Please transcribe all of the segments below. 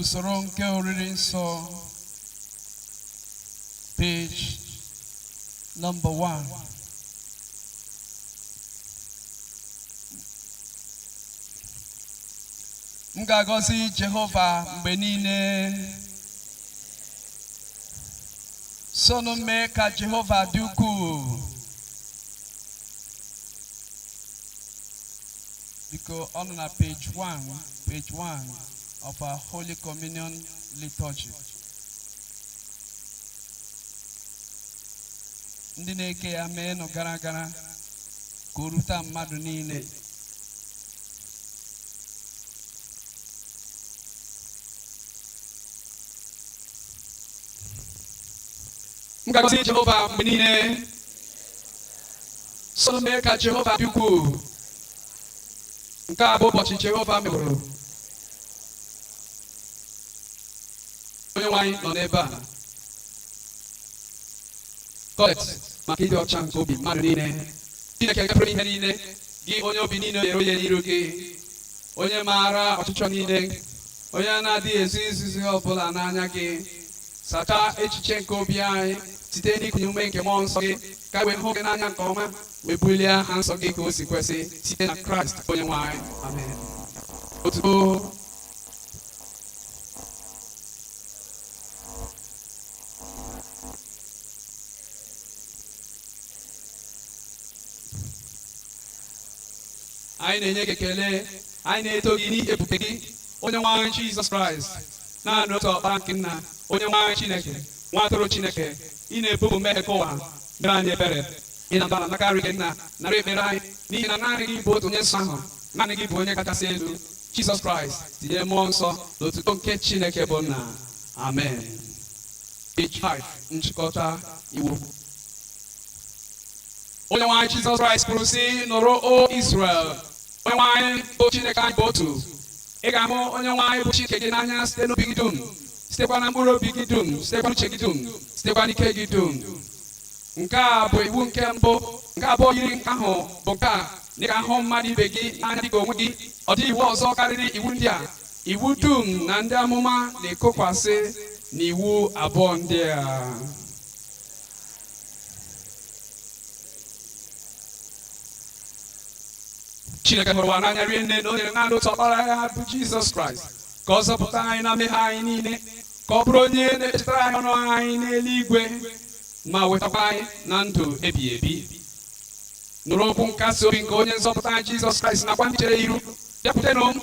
Usoro nke oriri nsọ, page number 1. M ga-agọzi Jehova mgbe niile. Sonụ mee ka Jehova dị ukwuu. Biko, ọ nọ na page 1, page 1 of our Holy Communion liturgy. Ndị na-eke ya, meenụ gara gara ka o rute mmadụ niile. M ga-agọzi Jehova mgbe niile. Sonụ mee ka Jehova dị ukwuu. Nke a bụ ụbọchị Jehova meworo. Onye nwe anyị nọ n'ebe a. Collect maka ịdị ọcha nke obi mmadụ niile. Chineke nke pụrụ ihe niile, gị onye obi niile ghere oghe n'iru gị, onye maara ọchịchọ niile, onye a na-adịghị ezo izuzu ọbụla n'anya gị, sachaa echiche nke obi anyị site n'ikunye ume nke mmụọ nsọ gị, ka anyị wee hụ gị n'anya nke ọma, wee bulie aha nsọ gị ka o si kwesị, site na Kraịst onye nwe anyị. Amen. Otuto. Anyị na-enye gị ekele, anyị na-eto gị n'ihi ebube gị, onye nwe anyị Jizọs Kraịst, naanị otu ọkpara nke nna, onye nwe anyị Chineke, nwa atụrụ Chineke. Ị na-ebupụ mmehie nke ụwa, mere anyị ebere. Ị na-aba na n'aka nri nke nna, nara ekpere anyị, n'ihi na naanị gị bụ otu onye nsọ ahụ, naanị gị bụ onye kachasị elu, Jizọs Kraịst, tinye mmụọ nsọ na otuto nke Chineke bụ nna. Amen. Page 5, nchịkọta iwu. Onye nwe anyị Jizọs Kraịst kwuru sị, "Nụrụ, o Izrel, onye nwe anyị bụ Chineke anyị bụ otu. Ị ga-ahụ onye nwe anyị bụ Chineke gị n'anya site n'obi gị dum, sitekwa na mkpụrụ obi gị dum, sitekwa n'uche gị dum, sitekwa n'ike gị dum. Nke a bụ iwu nke mbụ. Nke abụọ yiri nke ahụ bụ nke a, na ị ga-ahụ mmadụ ibe gị n'anya dịka onwe gị. Ọ dịghị iwu ọzọ karịrị iwu ndị a. Iwu dum na ndị amụma na-ekokwasị n'iwu abụọ ndị a." Chineke hụrụ ụwa n'anya rie nne na o nyere naanị otu ọkpara ya bụ Jizọs Kraịst ka ọ zọpụta anyị na mmehie anyị niile, ka ọ bụrụ onye na-echetara anyị ọnụ anyị n'eluigwe ma wetakwa anyị na ndụ ebighị ebi. Nụrụ okwu nkasi obi nke onye nzọpụta anyị Jizọs Kraịst nakwa ndị chere iru: "Bịakwutenụ m,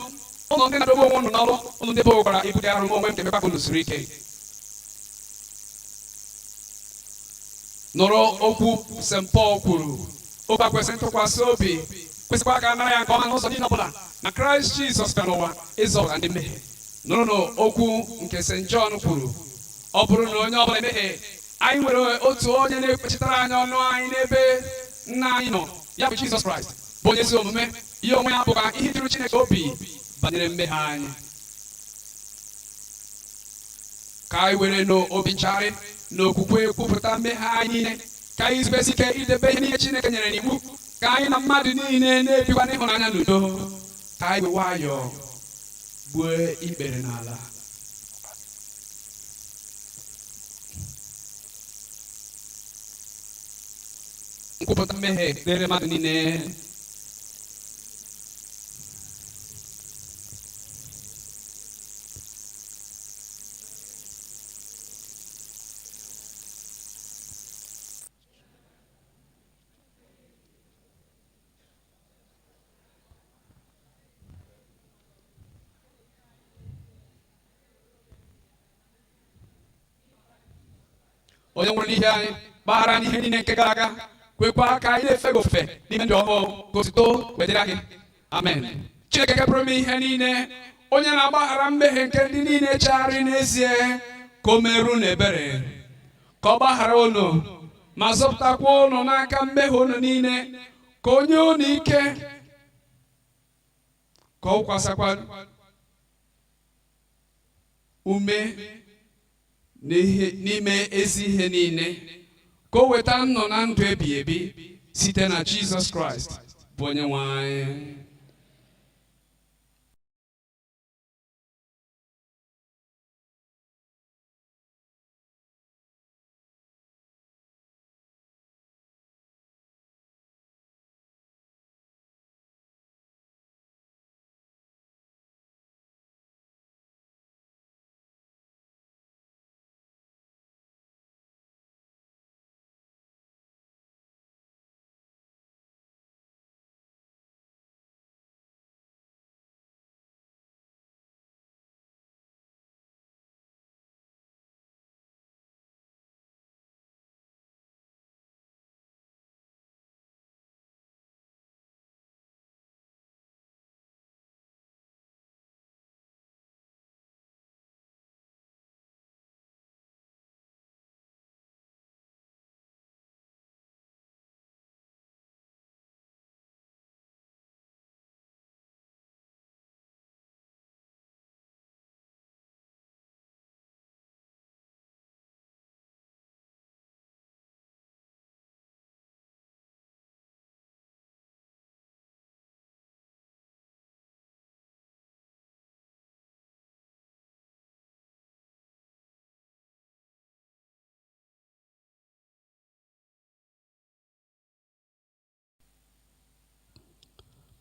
ụnụ ndị na-adọgbu onwe unu n'ọrụ, ụnụ ndị bokwara ibu dị arọ, mụ onwe m ga-emekwa ka unu zuru ike." Nụrụ okwu St. Paul kwuru, okwu a kwesịrị ntụkwasị obi, kwesịkwa ka a nara ya nke ọma n'ụzọ niile ọbụla, na Kraịst Jizọs bịara n'ụwa ịzọpụta ndị mmehie. Nụrụnụ okwu nke St. John kwuru: "Ọ bụrụ na onye ọbụla emehie, anyị nwere otu onye na-ekpechitere anyị ọnụ anyị n'ebe nna anyị nọ, ya bụ Jizọs Kraịst bụ onye ezi omume. Ya onwe ya bụkwa ihe juru Chineke obi banyere mmehie anyị." Ka anyị were n'obi nchegharị na okwukwe kwupụta mmehie anyị niile, ka anyị zubesi ike idebe ihe niile Chineke nyere n'iwu, ka anyị na mmadụ niile na-ebikwa n'ịhụnanya na udo. Ka anyị wee nwayọọ gbuo ikpere n'ala. Nkwupụta mmehie dịrị mmadụ niile. Onye nwụrụ n'ihi anyị, gbaghara anyị ihe niile nke gara aga, kwekwa ka anyị na-efe gị ofufe n'ime ndụ ọhụụ, ka otuto wee dịrị gị. Amen. Chineke nke pụrụ ime ihe niile, onye na-agbaghara mmehie nke ndị niile chegharị n'ezie, ka o meere unu ebere, ka ọ gbaghara unu ma zọpụtakwa unu n'aka mmehie unu niile, ka o nye unu ike, ka ọ wụkwasịkwa ume n'ime ezi ihe niile, ka o weta nnụ na ndụ ebighị ebi, site na Jizọs Kraịst bụ onye nwe anyị.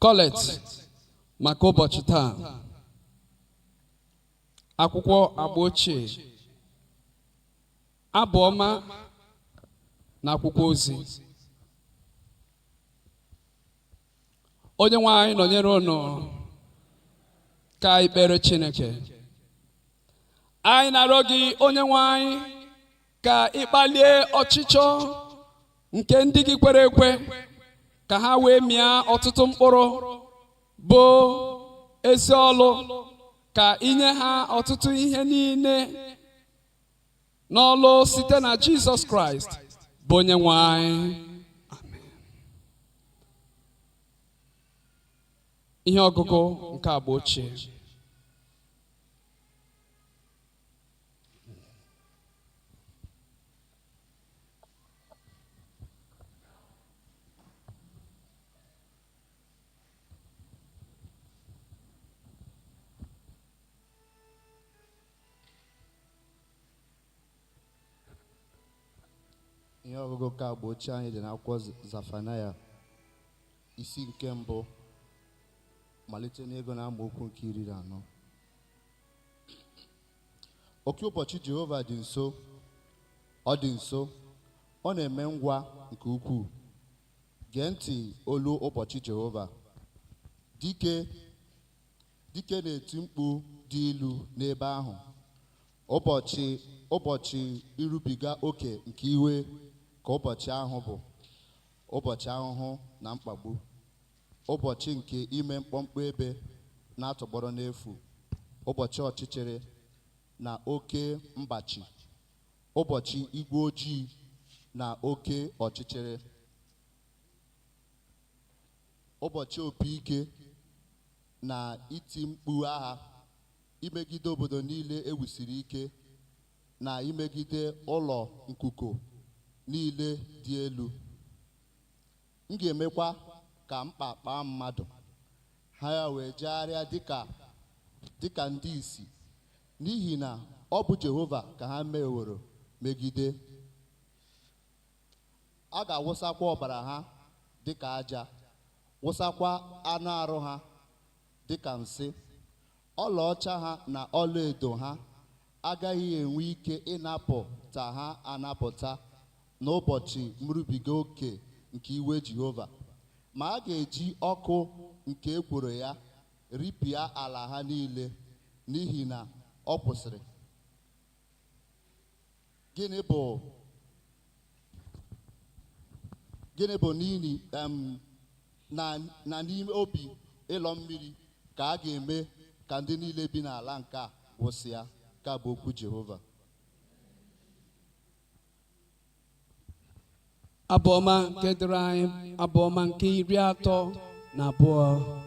Collect maka ụbọchị taa. Akwụkwọ Agba Ochie, Abụ Ọma na akwụkwọ ozi. Onye nwe anyị nọnyere unu. Ka anyị kpere Chineke. Anyị na-arịọ gị, onye nwe anyị, ka ị kpalie ọchịchọ nke ndị gị kwere ekwe, ka ha wee mịa ọtụtụ mkpụrụ bụ ezi ọlụ, ka inye ha ọtụtụ ihe niile n'ọlụ, site na Jizọs Kraịst bụ onye nwe anyị. Amen. Ihe ọgụgụ nke Agba Ochie. Ihe ọgụgụ nke Agba Ochie anyị dị n'akwụkwọ Zefanaya, isi nke mbụ, malite n'ịgụ na amaokwu nke 14. Oke ụbọchị Jehova dị nso, ọ dị nso, ọ na-eme ngwa nke ukwuu. Gee ntị olu ụbọchị Jehova. Dike dike na-eti mkpu dị ilu n'ebe ahụ. Ụbọchị irubiga oke nke iwe ka ụbọchị ahụ bụ, ụbọchị ahụhụ na mkpagbu, ụbọchị nke ime mkpọmkpọ ebe na-atọgbọrọ n'efu, ụbọchị ọchịchịrị na oke mgbachi, ụbọchị igwe ojii na oke ọchịchịrị, ụbọchị opi ike na iti mkpu agha imegide obodo niile ewusiri ike na imegide ụlọ nkuko niile dị elu. M ga-emekwa ka mkpa kpaa mmadụ, ha ya wee jegharịa dịka ndị isi, n'ihi na ọ bụ Jehova ka ha meworo megide. A ga-awụsakwa ọbara ha dịka aja, wụsakwa anụ arụ ha dịka nsị. Ọlaọcha ha na ọlaedo ha agaghị enwe ike ịnapụta ha anapụta n'ụbọchị nrubiga oke nke iwe Jehova, ma a ga-eji ọkụ nke ekworo ya ripịa ala ha niile, n'ihi na ọ kwụsịrị. Gịnị bụ n'ihi na n'ime obi ịlọ mmiri ka a ga-eme ka ndị niile bi n'ala nke a gwụsịa? Ka bụ okwu Jehova. Abụ Ọma nke dịrị anyị, Abụ Ọma nke 32.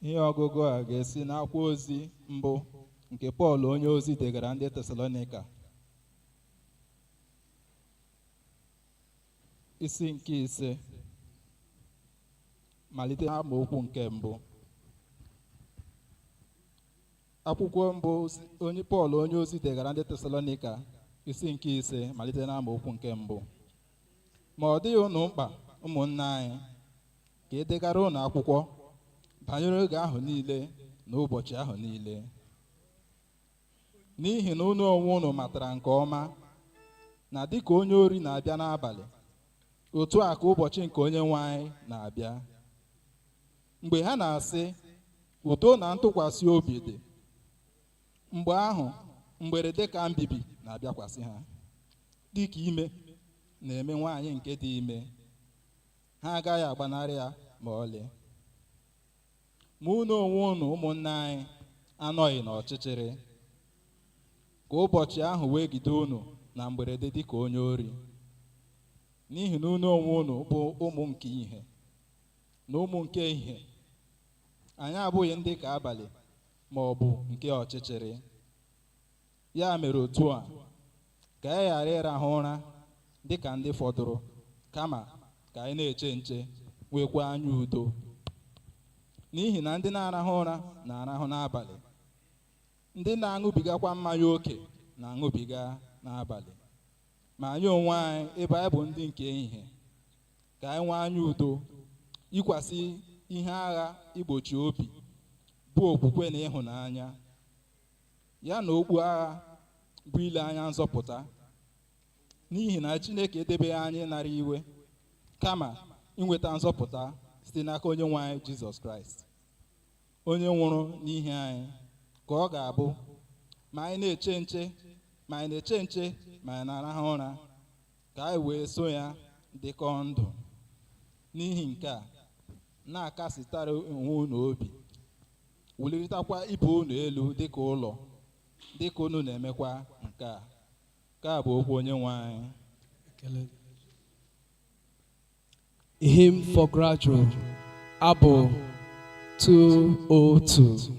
Ihe ọgụgụ a ga-esi n'akwụkwọ ozi mbụ nke Pọl onye ozi degara ndị Tesalonika, isi nke 5, malite n'amaokwu nke 1. Akwụkwọ mbụ onye Pọl onye ozi degara ndị Tesalonika, isi nke 5, malite n'amaokwu nke 1. Ma ọ dịghị unu mkpa, ụmụnna anyị, ka e degara unu akwụkwọ banyere oge ahụ niile na ụbọchị ahụ niile, n'ihi na unu onwe unu matara nke ọma na dịka onye ori na-abịa n'abalị, otu a ka ụbọchị nke onye nwe anyị na-abịa. Mgbe ha na-asị udo na ntụkwasị obi dị, mgbe ahụ mgberede ka mbibi na-abịakwasị ha, dịka ime na-eme nwaanyị nke dị ime, ha agaghị agbanarị ya ma ọlị. Ma unu onwe unu, ụmụnne anyị, anọghị n'ọchịchịrị, ka ụbọchị ahụ wee gide unu na mgberede dịka onye ori. N'ihi na unu onwe unu bụ ụmụ nke ìhè na ụmụ nke ìhè, anyị abụghị ndị ka abalị ma ọ bụ nke ọchịchịrị. Ya mere otu a, ka anyị ghara ịrahụ ụra dịka ndị fọdụrụ, kama ka anyị na-eche nche, nwekwa anya udo. N'ihi na ndị na-arahụ ụra na-arahụ n'abalị, ndị na-aṅụbigakwa mmanya ókè na-aṅụbiga n'abalị. Ma anyị onwe anyị, ebe anyị bụ ndị nke ìhè, ka anyị nwee anya udo, yikwasị ihe agha igbochi obi, bụ okwukwe na ịhụnanya, ya na okpu agha bụ ile anya nzọpụta. N'ihi na Chineke edebeghị anyị nara iwe, kama inweta nzọpụta site n'aka Onyenwe anyị Jizọs Kraịst, onye nwụrụ n'ihi anyị, ka ọ ga-abụ ma anyị na-eche nche ma anyị na-eche nche ma anyị na-arahụ ụra, ka anyị wee so ya dịkọọ ndụ. N'ihi nke a, na-akasịtara onwe unu obi, wuliritakwa ibe unu elu dịka ụlọ, dịka unu na-emekwa nke a. Nke a bụ okwu Onyenwe anyị. Hymn for Gradual, Abụ 202.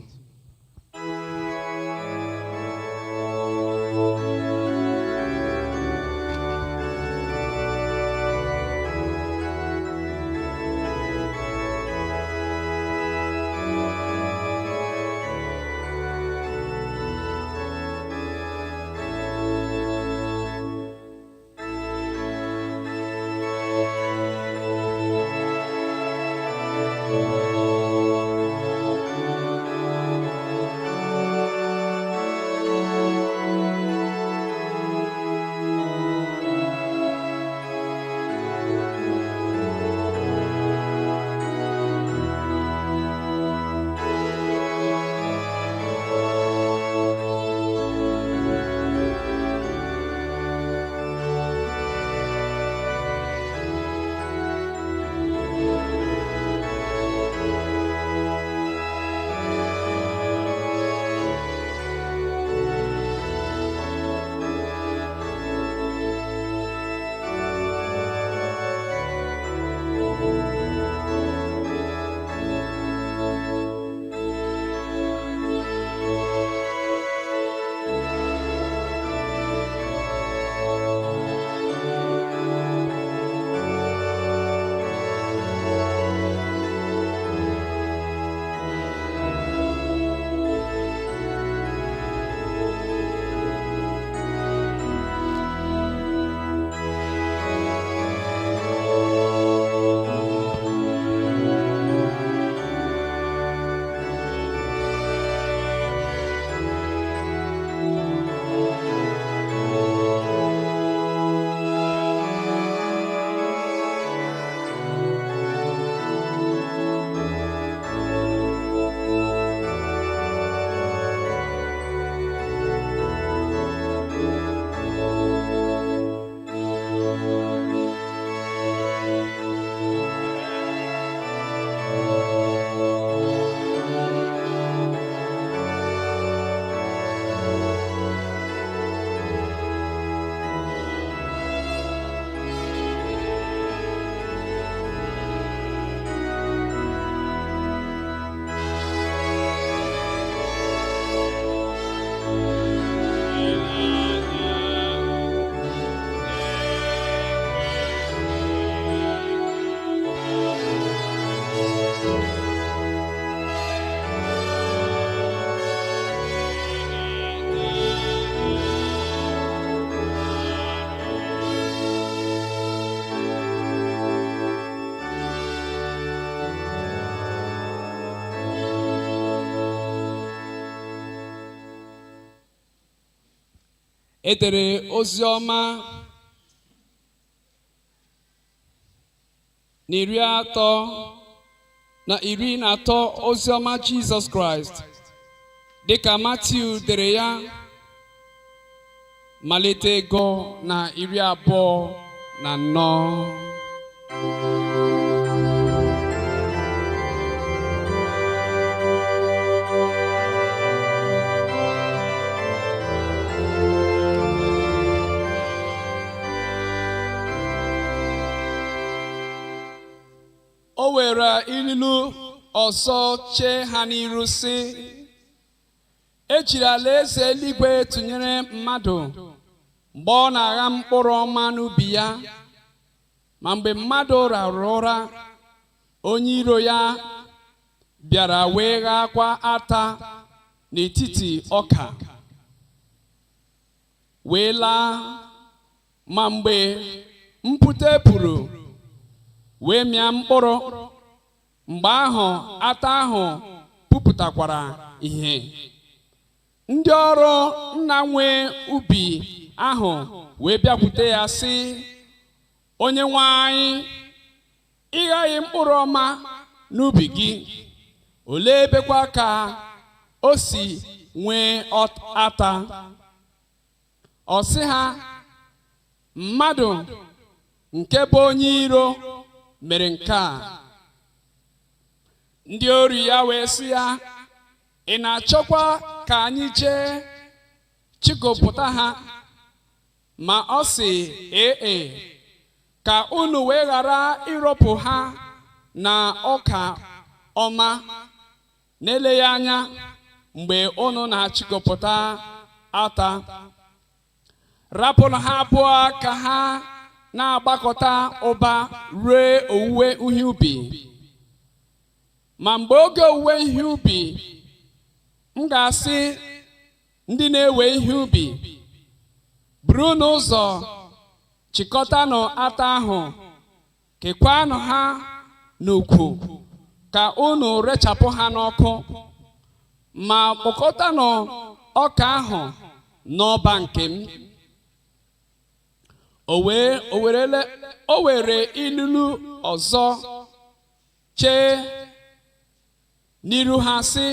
Edere ozi ọma na 13, ozi ọma Jizọs Kraịst dịka Matiu dere ya, malite ego na 24. O were ililu ọzọ chee ha n'iru, sị: Ejiri alaeze eluigwe tụnyere mmadụ mgbe ọ na-agha mkpụrụ ọma n'ubi ya. Ma mgbe mmadụ rahụrụ ụra, onye iro ya bịara wee ghaakwa ata n'etiti ọka, wee laa. Ma mgbe mpute pụrụ wee mịa mkpụrụ, mgbe ahụ ata ahụ pupụtakwara ihe. Ndị ọrụ nna nwe ubi ahụ wee bịakwute ya, sị: "Onye nwe anyị, Ị ghaghị mkpụrụ ọma n'ubi gị, olee ebekwa ka o si nwee ata? Ọ sị ha, mmadụ nke bụ onye iro mere nke a. Ndị oru ya wee sị ya, ị na-achọkwa ka anyị jee chịkọpụta ha? Ma ọ sị, ee, ka unu wee ghara ịrọpụ ha na ọka ọma n'eleghị anya mgbe unu na-achịkọpụta ata. Rapụrụ ha abụọ ka ha na-agbakọta ụba ruo owuwe ihe ubi. Ma mgbe oge owuwe ihe ubi, m ga-asị ndị na-ewe ihe ubi, buru n'ụzọ chịkọtanụ ata ahụ, kekwanụ ha n'ukwu ka unu rechapụ ha n'ọkụ, ma kpokọtanụ ọka ahụ n'ọba nke m. O wee o were ilulu ọzọ chee n'iru ha sị,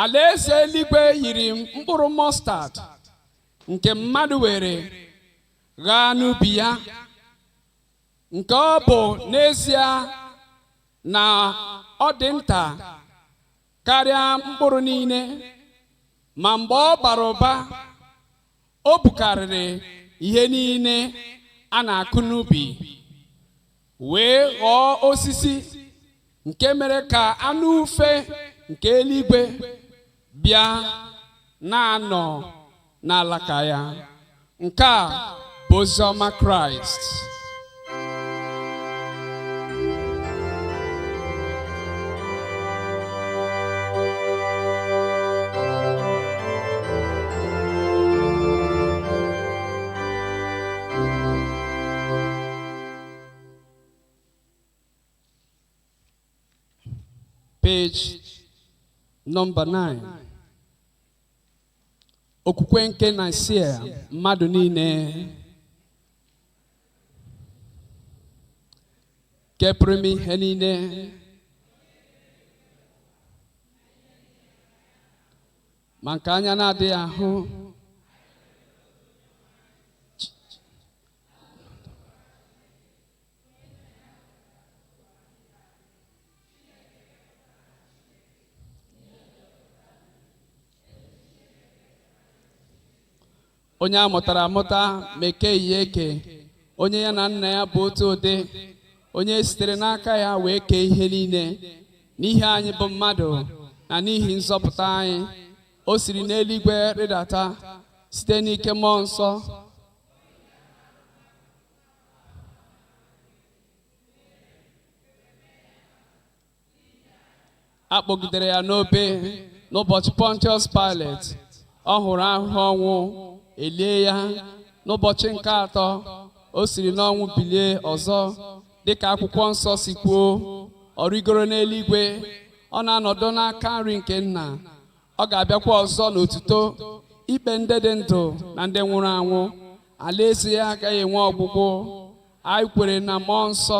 alaeze eluigwe yiri mkpụrụ mustard nke mmadụ were ghaa n'ubi ya, nke ọ bụ n'ezie na ọ dị nta karịa mkpụrụ niile, ma mgbe ọ bara ụba, o bukarịrị ihe niile a na-akụ n'ubi, wee ghọọ osisi nke mere ka anụ ufe nke eluigwe bịa na-anọ n'alaka ya. Nke a bụ oziọma Kraịst. Page number 9. Okwukwe nke Naịsịa, mmadụ niile nke pụrụ ime ihe niile, ma nke anya na-adịghị ahụ. Onye a mụtara amụta ma ekeghị ya eke, onye ya na nna ya bụ otu ụdị, onye sitere n'aka ya wee kee ihe niile, n'ihi anyị bụ mmadụ na n'ihi nzọpụta anyị, o siri n'eluigwe rịdata site n'ike mmụọ nsọ, a kpọgidere ya n'obe n'ụbọchị Pontius Pilate, ọ hụrụ ahụhụ ọnwụ, elie ya. N'ụbọchị nke atọ, o siri n'ọnwụ bilie ọzọ, dịka akwụkwọ nsọ si kwuo. Ọ rigoro n'eluigwe, ọ na-anọdụ n'aka nri nke nna. Ọ ga-abịakwa ọzọ n'otuto ikpe ndị dị ndụ na ndị nwụrụ anwụ. Alaeze ya agaghị enwe ọgwụgwụ. Anyị kwere na mmụọ nsọ,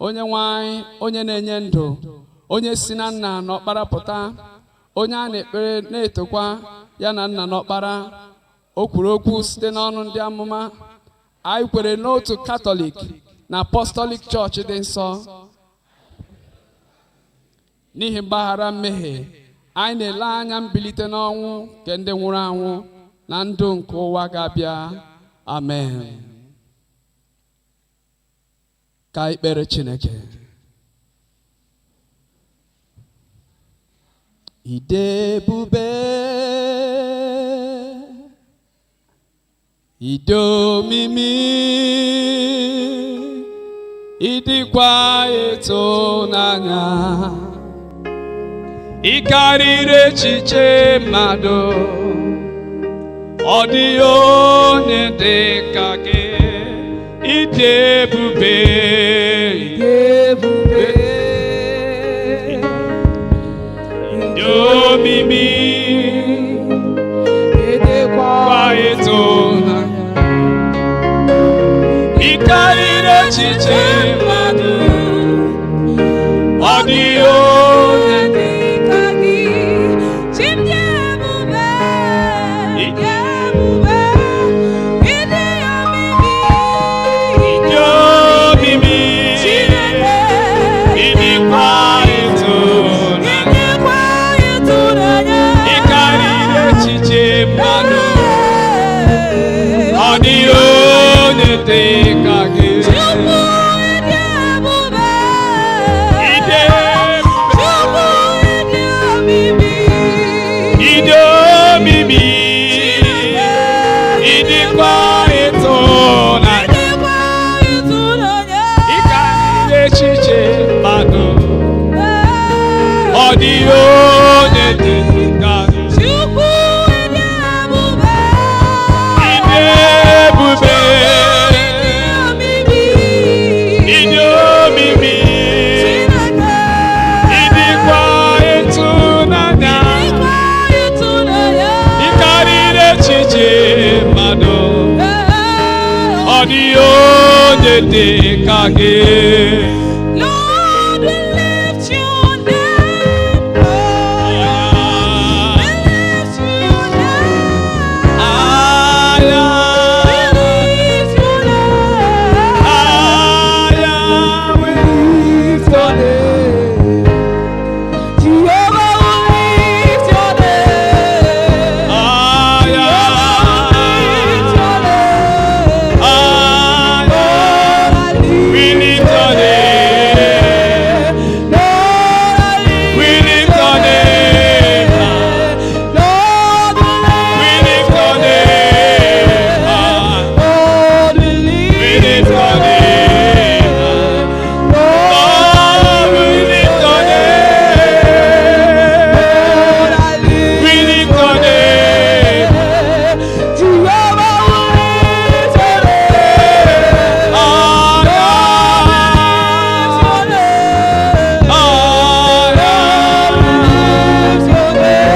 onye nwe anyị, onye na-enye ndụ, onye si na nna na ọkpara pụta, onye a na-ekpere na-etokwa ya na nna na ọkpara. O kwuru okwu site n'ọnụ ndị amụma. Anyị kwere n'otu Katọlik na Apọstọlik Chọọchị dị nsọ. N'ihi mgbaghara mmehie, anyị na-ele anya mbilite n'ọnwụ nke ndị nwụrụ anwụ na ndụ nke ụwa ga-abịa. Amen. Ka ikpere Chineke. Ide ebube, ide omimi, ịdịkwa ịtụnanya, ịkarịrị echiche mmadụ, ọ dịghị onye dị ka gị. Ịdị ebube, Ebube, ịdị omimi, ịdịkwa kwa ịtụnanya, ịkarịrị echiche mmadụ. dịghị onye dị ka gị. Chukwu, ịdị ebube. Ịdị ebube. Chukwu, ịdị omimi. Ịdị omimi, ịdịkwa ịtụnanya. Ịdịkwa ịtụnanya. Ịkarịrị echiche mmadụ. Ee. Ọ dịghị onye dị ka gị. Chukwu, ịdị ebube. Ịdị ebube. Ịdị omimi. Ịdị omimi. Chineke. Ịdịkwa ịtụnanya. Ịdịkwa ịtụnanya. Ịkarịrị echiche mmadụ. Ee. Ọ dịghị onye dị ka gị. Lord, we lift your name higher. We lift your name. Aya, We lift your name. aya, we lift your name. Jehovah, we lift your name. Aya, Lift your name. aya, we lift your name. Lord, I lift We lift your name. Lord, We lift your name. Lord, we We lift your name. Lord, we lift your name. Lord, I lift We lift your name. Jehovah, we lift your name. Aya, Lift your name. aya, Lift your name.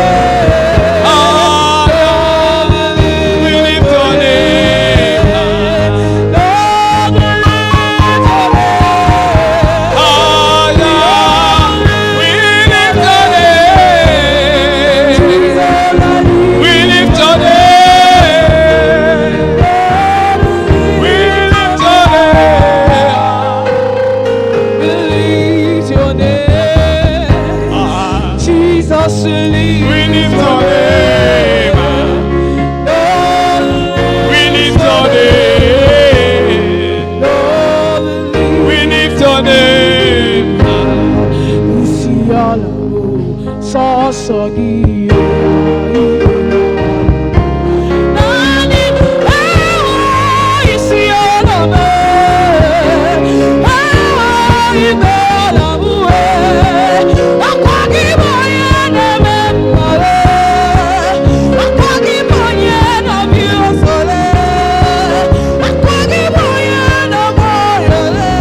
aya, we lift your name. Lord, we lift your name. Aya, we lift your name. We lift your name. We lift your name. We lift your name. Ah, Jesus, we lift we lift your name. Lord, We lift your name. Lord, We lift your name. Isi ala o, sọsọ gị o. Naanị ewo isi ala m, ewo ime ala m e. Akwa gị bụ onye na-eme mma e, akwa gị bụ onye na-abịa ọsọ e, akwa gị bụ onye na-agwọ ọrịa e,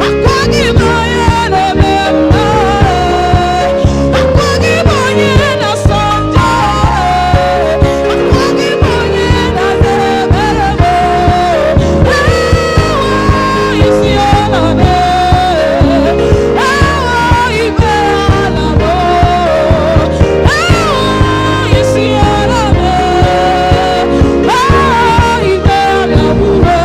akwa gị bụ onye na-eme mma e, akwa gị bụ onye na-asọ njọ e, akwa gị bụ onye na-aza ebere m e. Ewo isi ala m e, ewo ime ala m o, ewo isi ala m e, ewo ime ala m e.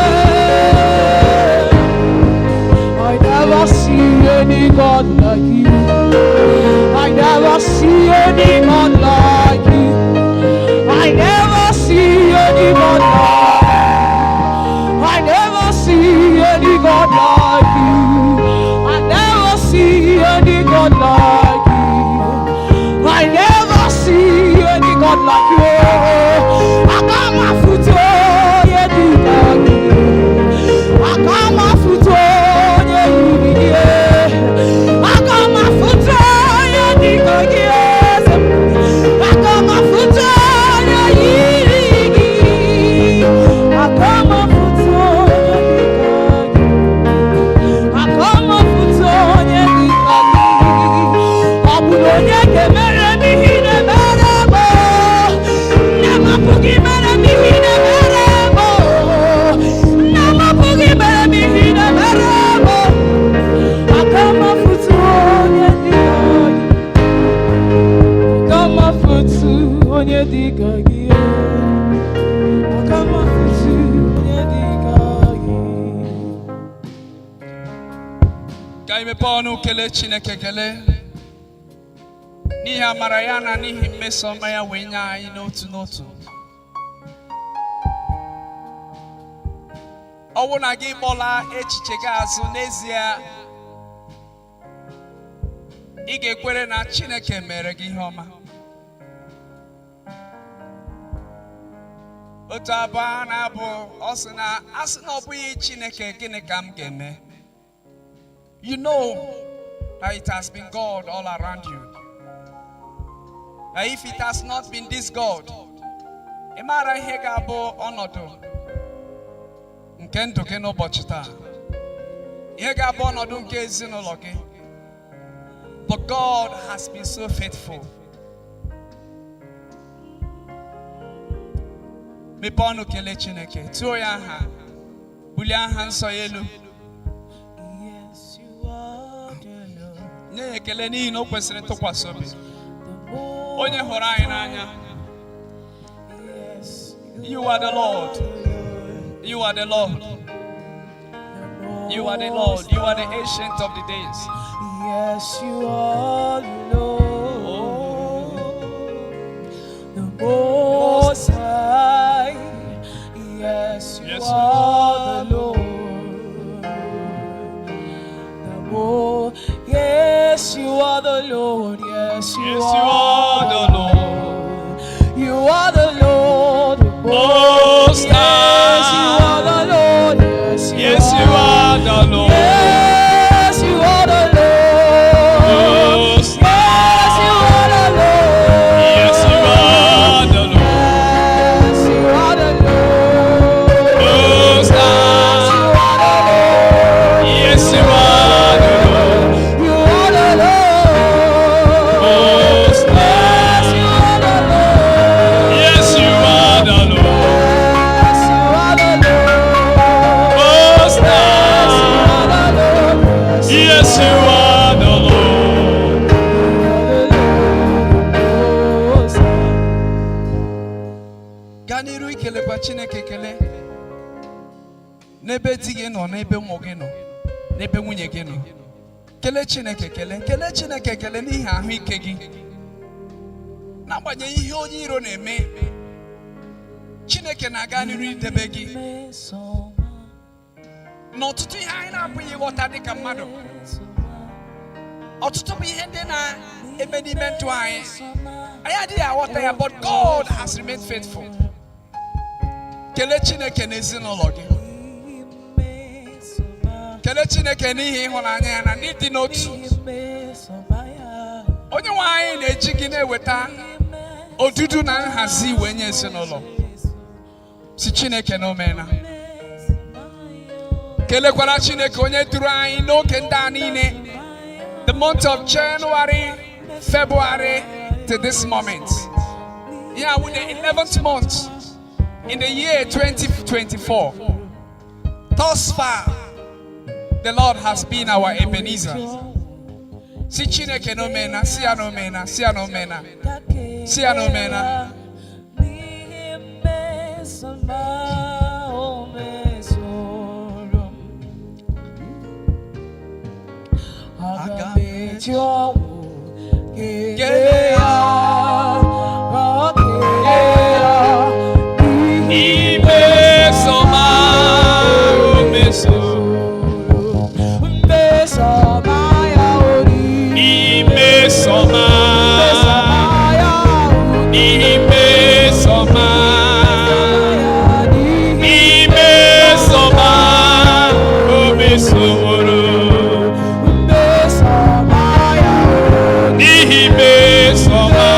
I never see any God like you. I never see any God like you. I never see any God like you. I never see any God like you. I never see any God like you. I never see any God like you. I got my foot oh, yeah, do like you. Aka m afụta onye yiri gị. Aka m afụta onye dị ka gị eze m. Aka m afụta onye yiri gị. Aka m afụta onye dị ka gị. Aka m afụta onye dị ka gị. Ọ bụ na onye ga-emere m ihe ị na-emere m? Nne m apụghị imere m ihe ị na-emere m. Nne m apụghị imere m ihe ị na-emere m. Aka m afụta onye dị ka gị. Aka m afụta onye dị ka gị. Aka m afụta onye dị ka gị. Ka anyị mepee ọnụ kelee Chineke, kelee n'ihi amara ya na n'ihi mmeso ọma ya wee nye anyị n'otu n'otu. Ọ bụrụ na gị kpọla echiche gị azụ n'ezie, ị ga-ekwere na Chineke mere gị ihe ọma. Otu abụ a na-abụ, ọ sị na asị na ọ bụghị Chineke, gịnị ka m ga-eme? You know that it has been God all around you. That if it has not been this God, ị maara ihe ga-abụ ọnọdụ nke ndụ gị n'ụbọchị taa, ihe ga-abụ ọnọdụ nke ezinụlọ gị. But God has been so faithful. Mepee ọnụ kelee Chineke, tụọ ya aha, bulie aha nsọ ya elu. Yes, you are the Lord. Nye ya ekele n'ihi na o kwesịrị ntụkwasị obi. The most Onye hụrụ anyị n'anya. Yes, You are the Lord. You are the Lord. You are the Lord. You are the Ancient of the Days. Yes, you are the Lord, the Most High. Yes, you Yes, are the Lord, the most. Yes, you are the Lord. Yes, you Yes, you are are the Lord. You are the Lord, the Most Yes, you High. are the Lord. Yes, you Yes, you are the Lord. Yes, you are the Lord. Most Yes, you are the Lord. Yes, you are the Lord. Yes, you are the Lord. Most Yes, High. you are the Lord. Yes, you are the Lord. You are the Lord. Most Yes, High. you are the Lord. Yes, you are the Lord. Yes, you are the Lord. Most Yes, you High. are the Lord. Yes, you are the Lord. Lord. Gaa n'iru ikelekwa Chineke ekele n'ebe di gị nọ, n'ebe ụmụ gị nọ, n'ebe nwunye gị nọ. Kelee Chineke, kelee, kelee Chineke, ekele n'ihi ahụike gị. N'agbanyeghị ihe onye iro na-eme, Chineke na-aga n'iru idebe gị n'ọtụtụ ihe anyị na-apụghị ịghọta dịka mmadụ. Ọtụtụ bụ ihe ndị na-eme n'ime ndụ anyị, anyị adịghị aghọta ya, but God has remained faithful. Kelee Chineke n'ezinụlọ gị. Kelee Chineke n'ihi ịhụnanya ya na n'ịdị n'otu. Onye nwe anyị na-eji gị na-eweta odudu na nhazi wee nye ezinụlọ. Si Chineke na omena. Kelekwara Chineke onye duru anyị n'oge ndị a niile, the month of January, February to this moment. Yeah, with the 11th month in the year 2024. Thus far, the Lord has been our Ebenezer. Si Chineke na omena, si ya na omena, si ya na omena. Si ya na omena. N'ihi mmesoma o mesoro m. Aga m eji ọṅụ kelee ya, ka ọ kelee ya n'ihi Imesoma o mesoro. mmesoma ya ori. Imesoma. Mmesoma ya ori. Imesoma. N'ihi Imesoma o mesoro. mmesoma ya ori. N'ihi mesoma.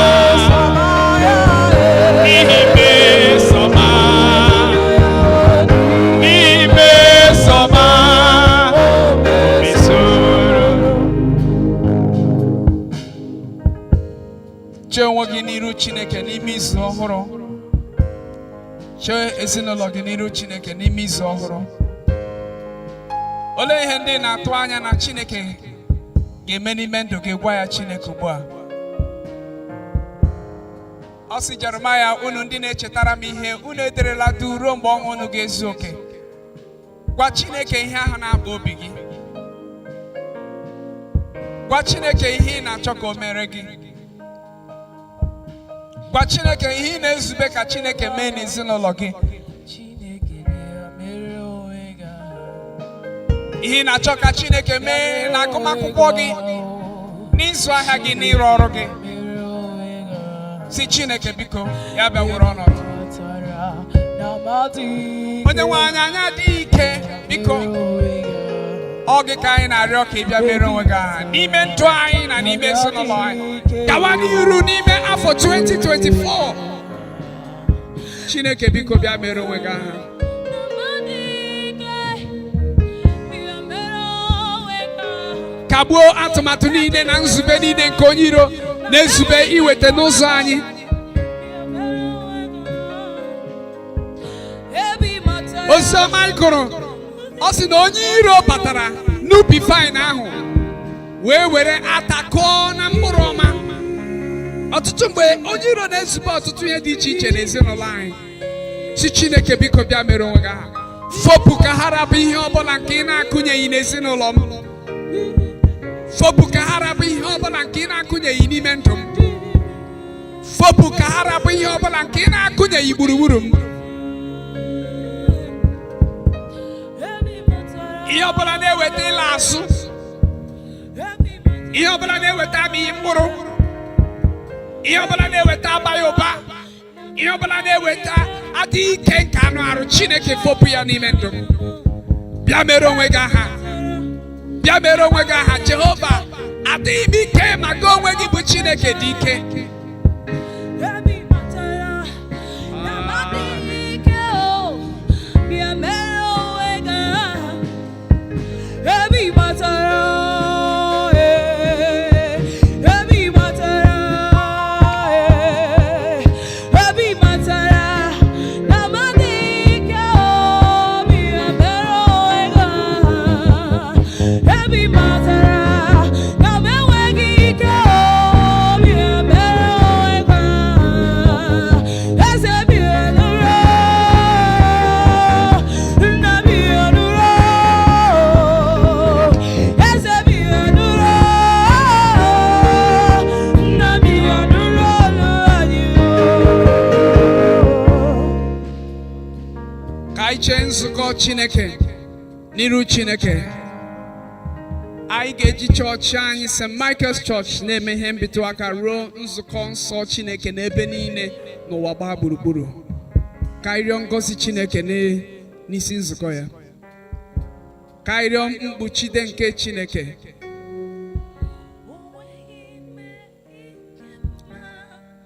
N'ihi mesoma. N'ihi mesoma o mesoro. Chee onwe gị n'iru Chineke n'ime izu ọhụrụ. Chee ezinụlọ gị n'iru Chineke n'ime izu ọhụrụ. Olee ihe ndị ị na-atụ anya na Chineke ga-eme n'ime ndụ gị? Gwa ya Chineke ugbu a. Ọ sị Jeremaya, "Unu ndị na-echetara m ihe, unu ederela du ruo mgbe ọṅụ unu ga-ezu oke." Gwa Chineke ihe ahụ na-akpa obi gị. Gwa Chineke ihe ị na-achọ ka o mere gị. Gwa Chineke ihe ị na-ezube ka Chineke mee n'ezinụlọ gị. Chineke bịa mere onwe gị. Ihe ị na-achọ ka Chineke mee na agụmakwụkwọ gị, n'ịzụ ahịa gị, n'ịrụ ọrụ gị, si Chineke biko ya bịa were ọnọdụ. Onye nwe anyị, anyị adịghị ike, biko ọ gị ka anyị na-arịọ ka ị bịa mere onwe gị aha n'ime ndụ anyị na n'ime ezinụlọ anyị. Gawa n'iru n'ime afọ 2024. Chineke, biko bịa mere onwe gị aha. Kagbuo atụmatụ niile na nzube niile nke onye iro na-ezube iweta n'ụzọ anyị. Oziọma anyị gụrụ, ọ sị na onye iro batara n'ubi vaịn ahụ wee were ata kụọ na mkpụrụ ọma. Ọtụtụ mgbe onye iro na-ezube ọtụtụ ihe dị iche iche n'ezinụlọ anyị. Si Chineke biko bịa mere onwe gị aha. Fopụ ka ha rabụ ihe ọbụla nke ị na-akụnyeghị n'ezinụlọ m. Fopụ ka ha rabụ ihe ọbụla nke ị na-akụnyeghị n'ime ndụ m. Fopụ ka ha rabụ ihe ọbụla nke ị na-akụnyeghị gburugburu m. Ihe ọbụla na-eweta ịla azụ, ihe ọbụla na-eweta amịghị mkpụrụ, ihe ọbụla na-eweta abaghị ụba, ihe ọbụla na-eweta adịghị ike nke anụ arụ, Chineke fopụ ya n'ime ndụ m. Bịa mere onwe gị aha. Bịa mere onwe gị aha. Jehova, adịghị m ike, ma gị onwe gị bụ Chineke dị ike. Ka anyị chee nzukọ Chineke n'iru Chineke. Anyị ga-eji chọọchị anyị, St. Michael's Church, na-eme ihe mbitụ aka ruo nzukọ nsọ Chineke n'ebe niile n'ụwa gbaa gburugburu. Ka anyị rịọ ngọzi Chineke n'isi nzukọ ya. Ka anyị rịọ mkpuchide nke Chineke.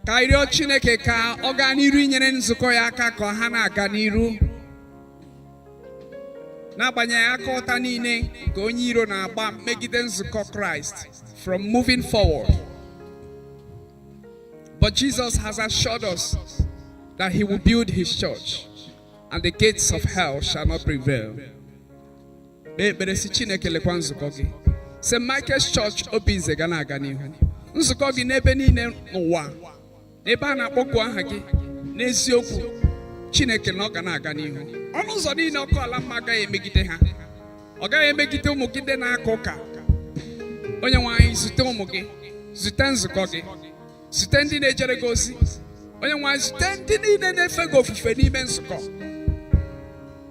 Ka anyị rịọ Chineke ka ọ gaa n'iru inyere nzukọ ya aka ka ha na-aga n'iru, n'agbanyeghị aka ọta niile nke onye iro na-agba megide nzukọ Kraịst from moving forward. But Jesus has assured us that he will build his church and the gates of hell shall not prevail. Kpee ekpere si Chineke lekwa nzukọ gị. St. Michael's Church Obinze ga na-aga n'ihu. Nzukọ gị n'ebe niile n'ụwa, n'ebe a na-akpọku aha gị n'eziokwu, Chineke na ọ ga na-aga n'ihu. Ọnụ ụzọ niile ọkụ ala mma agaghị emegide ha. Ọ gaghị emegide ụmụ gị ndị na-aka ụka. Onye nwe anyị, zute ụmụ gị, zute nzukọ gị, zute ndị na-ejere gị ozi. Onye nwe anyị, zute ndị niile na-efe gị ofufe n'ime nzukọ.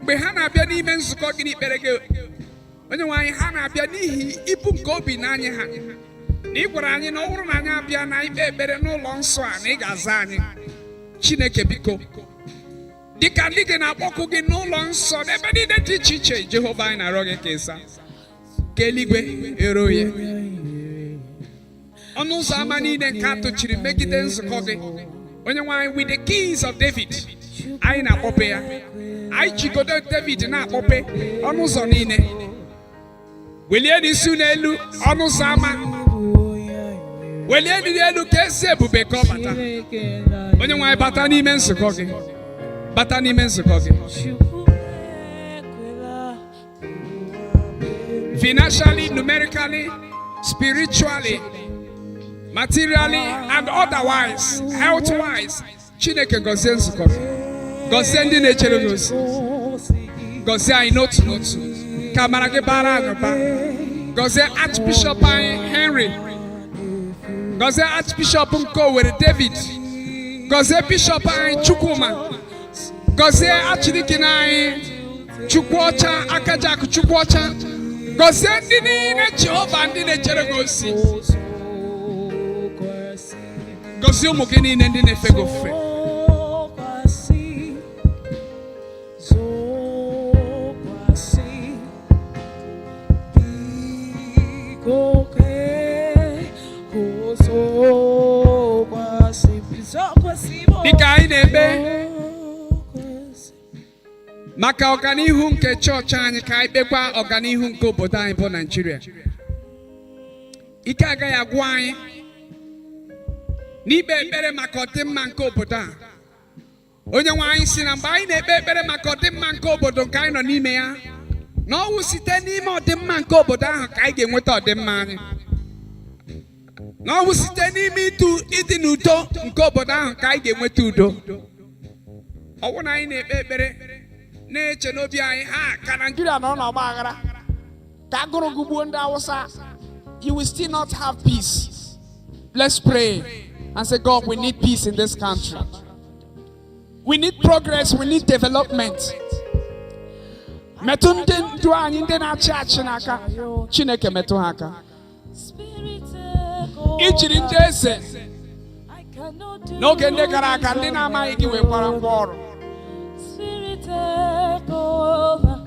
Mgbe ha na-abịa n'ime nzukọ gị n'ikpere gị, onye nwe anyị, ha na-abịa n'ihi ibu nke obi n'anya ha. Na ị gwara anyị na ọ bụrụ na anyị abịa na ikpe ekpere n'ụlọ nsọ a, na ị ga-aza anyị. Chineke biko, dịka ndị gị na-akpọku gị n'ụlọ nsọ n'ebe niile dị iche iche, Jehova, anyị na-arịọ gị ka ịza ka eluigwe ghere oghe. Ọnụ ụzọ ámá niile nke a tụchiri megide nzukọ gị, onye nwe anyị, with the keys of David, anyị na-akpọpe ya. Anyị jigodo David na-akpọpe ọnụ ụzọ niile. Welie n'isi unu elu, ọnụ ụzọ ámá, welie n'elu ka ezi ebube ka ọ bata. Onye nwe anyị, bata n'ime nzukọ gị, bata n'ime nzukọ gị. Financially, numerically, spiritually, materially and otherwise, health-wise, Chineke gọzie nzukọ gị, gọzie ndị na-echere gị ozi, gọzie anyị n'otu n'otu, ka amara gị bara anyị ụba. Gọzie Archbishop anyị Henry, gọzie Archbishop nke Owerri David, gọzie Bishop anyị Chukwuma, gọzie Archdeacon anyị Chukwuọcha, Akajiakụ Chukwuọcha. Gọzie ndị niile, Jehova, ndị na-echere gị ozi. Gọzie ụmụ gị niile ndị na-efe gị ofufe. Zokwasị, zokwasị, biko kee ka o zokwasị, zokwasị m. Dịka anyị na-ekpe Zokwasị. maka ọganihu nke chọọchị anyị, ka anyị kpekwa ọganihu nke obodo anyị bụ Naijiria. Ike agaghị agwụ anyị n'ikpe ekpere maka ọdịmma nke obodo a. Onye nwe anyị si na mgbe anyị na-ekpe ekpere maka ọdịmma nke obodo nke anyị nọ n'ime ya, na ọwụ site n'ime ọdịmma nke obodo ahụ ka anyị ga-enweta ọdịmma anyị, na ọwụ site n'ime ịtụ ịdị n'udo nke obodo ahụ ka anyị ga-enweta udo. Ọwụ na anyị na-ekpe ekpere na-eche n'obi anyị ha ka Naijiria nọ n'ọgba aghara, ka agụrụ gụgbuo ndị Awụsa, you will still not have peace. Let's pray and say, "God, we need peace in this country. We need progress. We need development." Metụ ndị ndu anyị, ndị na-achị achị n'aka. Chineke, metụ ha aka. Spirit, take over. Ijiri ndị eze I cannot do n'oge ndị gara aga, ndị na-amaghị gị, wee kwara ngwa ọrụ. Spirit, take over.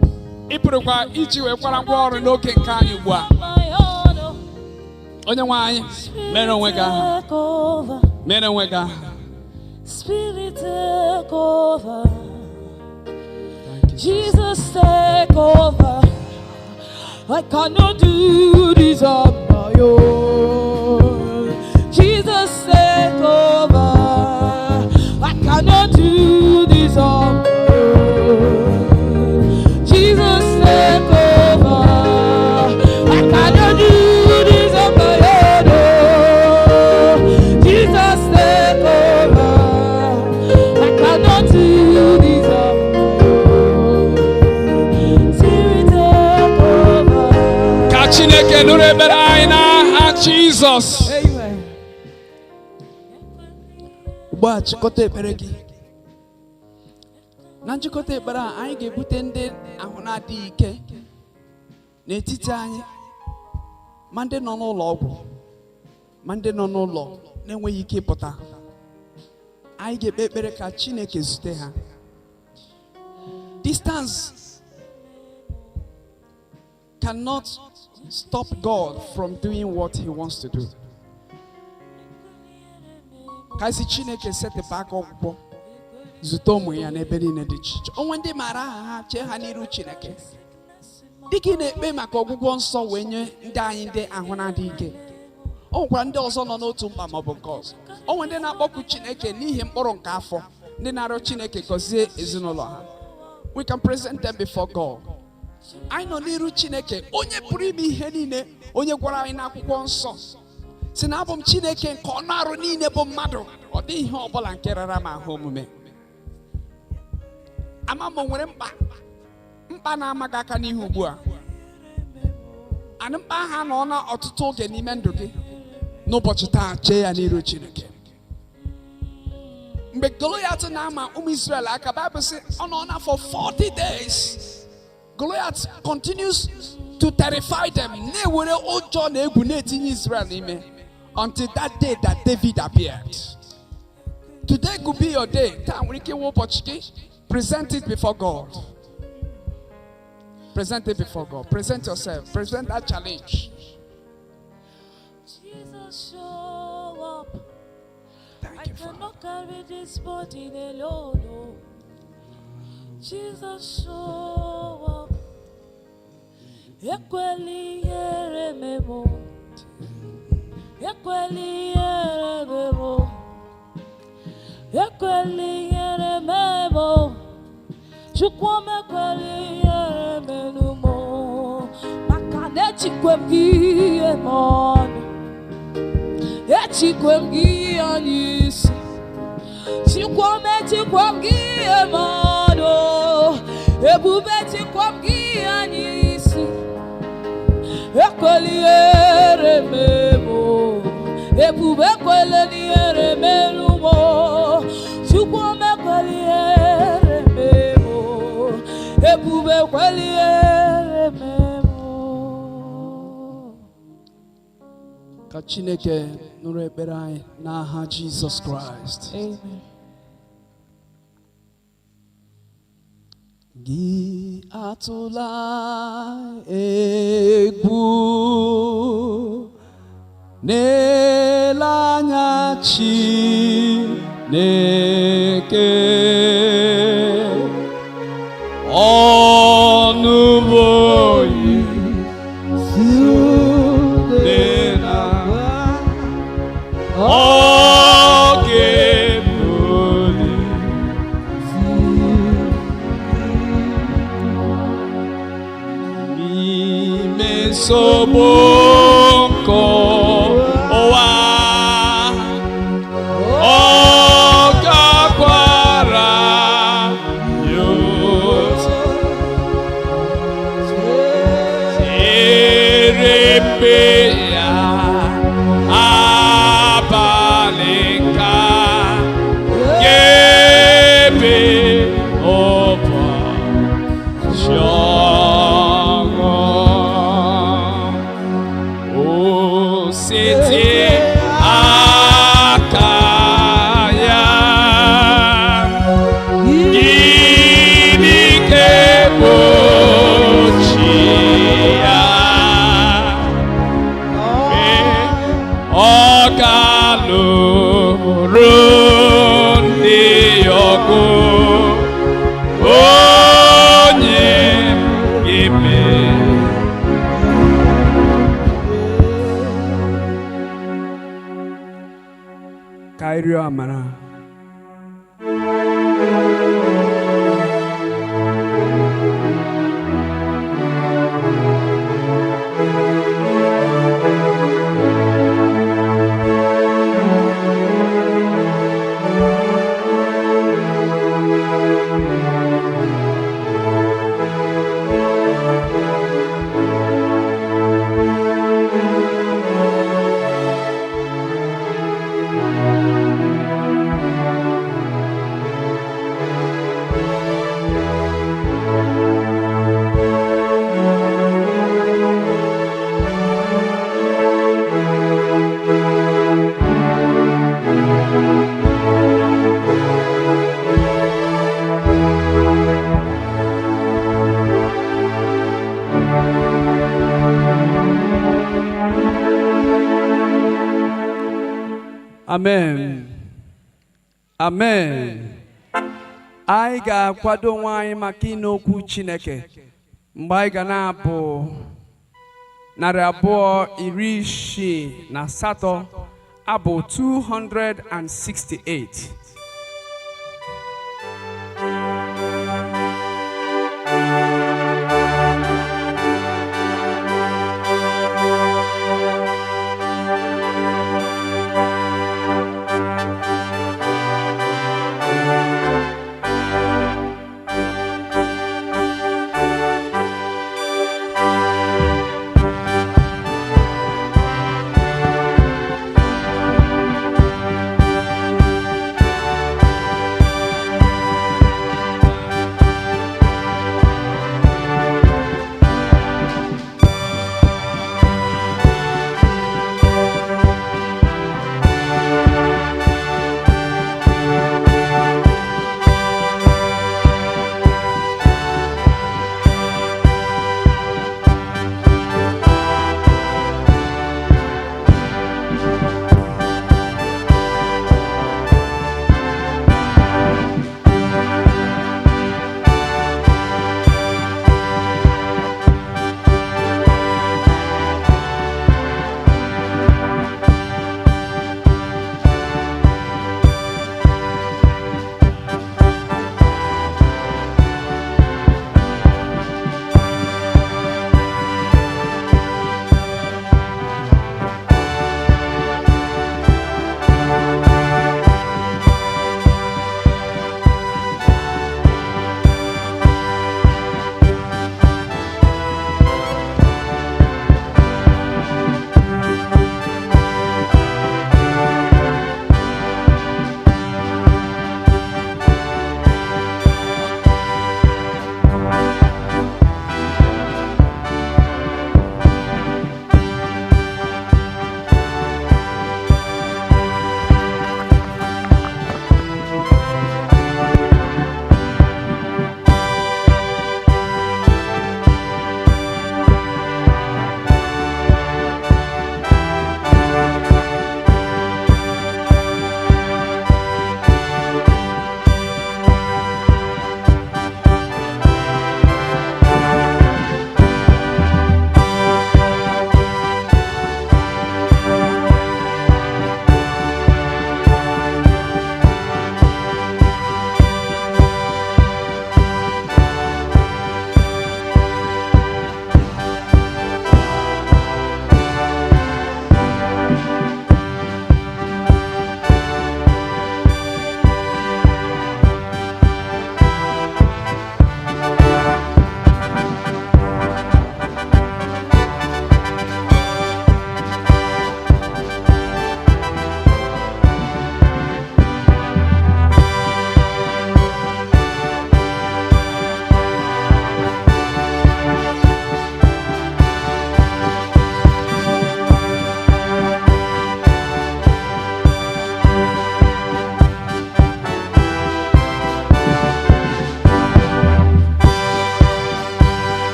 Ị pụrụkwa iji wee kwara ngwa ọrụ n'oge nke anyị ugbu a. My own, oh. Onye nwe anyị, mere onwe gị aha. Take over. Mere onwe gị aha. Spirit, take over. Jesus, take over. I cannot do this on my own. Jesus, take over. I cannot do this on my own. Jesus, take over. I cannot do this on my own. Oh. Jesus, take over. I cannot do this on my own. Spirit, take over. Ka Chineke nụrụ ekpere anyị n'aha Jizọs. Amen. Ugbu a, chịkọta ekpere gị. Na nchịkọta ekpere a, anyị ga-ebute ndị ahụ na-adịghị ike n'etiti anyị, ma ndị nọ n'ụlọ ọgwụ, ma ndị nọ n'ụlọ na-enweghị ike ịpụta. Anyị ga-ekpe ekpere ka Chineke zute ha. Distance cannot stop God from doing what he wants to do. Ka esi Chineke setịpụ aka ọgwụgwọ, zute ụmụ ya n'ebe niile dị iche iche. Onwe ndị maara aha ha, chee ha n'iru Chineke dịka ị na-ekpe maka ọgwụgwọ nsọ wee nye ndị anyị ndị ahụ na-adịghị ike. O nwekwara ndị ọzọ nọ n'otu mkpa maọbụ nke ọzọ. O nwere ndị na-akpọku Chineke n'ihi mkpụrụ nke afọ, ndị na-arịọ Chineke gọzie ezinụlọ ha. We can present them before God. Anyị nọ n'iru Chineke onye pụrụ ime ihe niile, onye gwara anyị n'akwụkwọ nsọ si na abụ m Chineke nke ọnụ arụ niile bụ mmadụ, ọ dịghị ihe ọbụla nke rara m ahụ omume. Ama m o nwere mkpa, mkpa na-ama gị aka n'ihu ugbu a. Anụ mkpa ahụ anọ na ọtụtụ oge n'ime ndụ gị. N'ụbọchị taa, chee ya n'iru Chineke. Mgbe Goliath na-ama ụmụ Israel aka, Bible sị ọ nọ na for 40 days. Goliath continues to terrify them, na-ewere ụjọ na egwu na-etinye Israel n'ime, until that day that David appeared. Today could be your day. Taa nwere ike ịwụ ụbọchị gị. Present it before God. Present it before God. Present yourself. Present that challenge. Jesus, show up. Thank I you, Father. Cannot carry this burden alone. Oh. Jesus, show up. Ekwela ihere mem o. Ekwela ihere mem o. Ekwela ihere mem o. Chukwu m, ekwela ihere menu m o. Maka na ejikwe m gị eme ọnụ. Ejikwe m gị anya isi. Chukwu m, ejikwe m gị eme ọnụ. Ebube, ejikwe m gị anya isi. Ekwela ihere mem o. Ebube, ekwela ihere melu m o. Chukwu m, ekwela ihere mem o. Ebube, ekwela ihere mem o. Ka Chineke nụrụ ekpere anyị n'aha Jizọs Kraịst. Amen. Gị atụla egwu, n'ele anya Chineke, ọnụbo dị na ọ ga-ebuli. N'ime nsogbu nke ụwa, ọ gakwara ya otu tiere mbe ya abalị nka ga-ebe ụbọchị ọṅụ. O site aka ya, gịnị ga-egbochi ya? Ọ ga-alụrụ ndị ọgụ, onye ga-eme. Ka anyị rịọ amara. Amen. Amen. Anyị ga-akwado onwe anyị maka ịnụ okwu Chineke mgbe anyị ga na-abụ 268, abụ 268.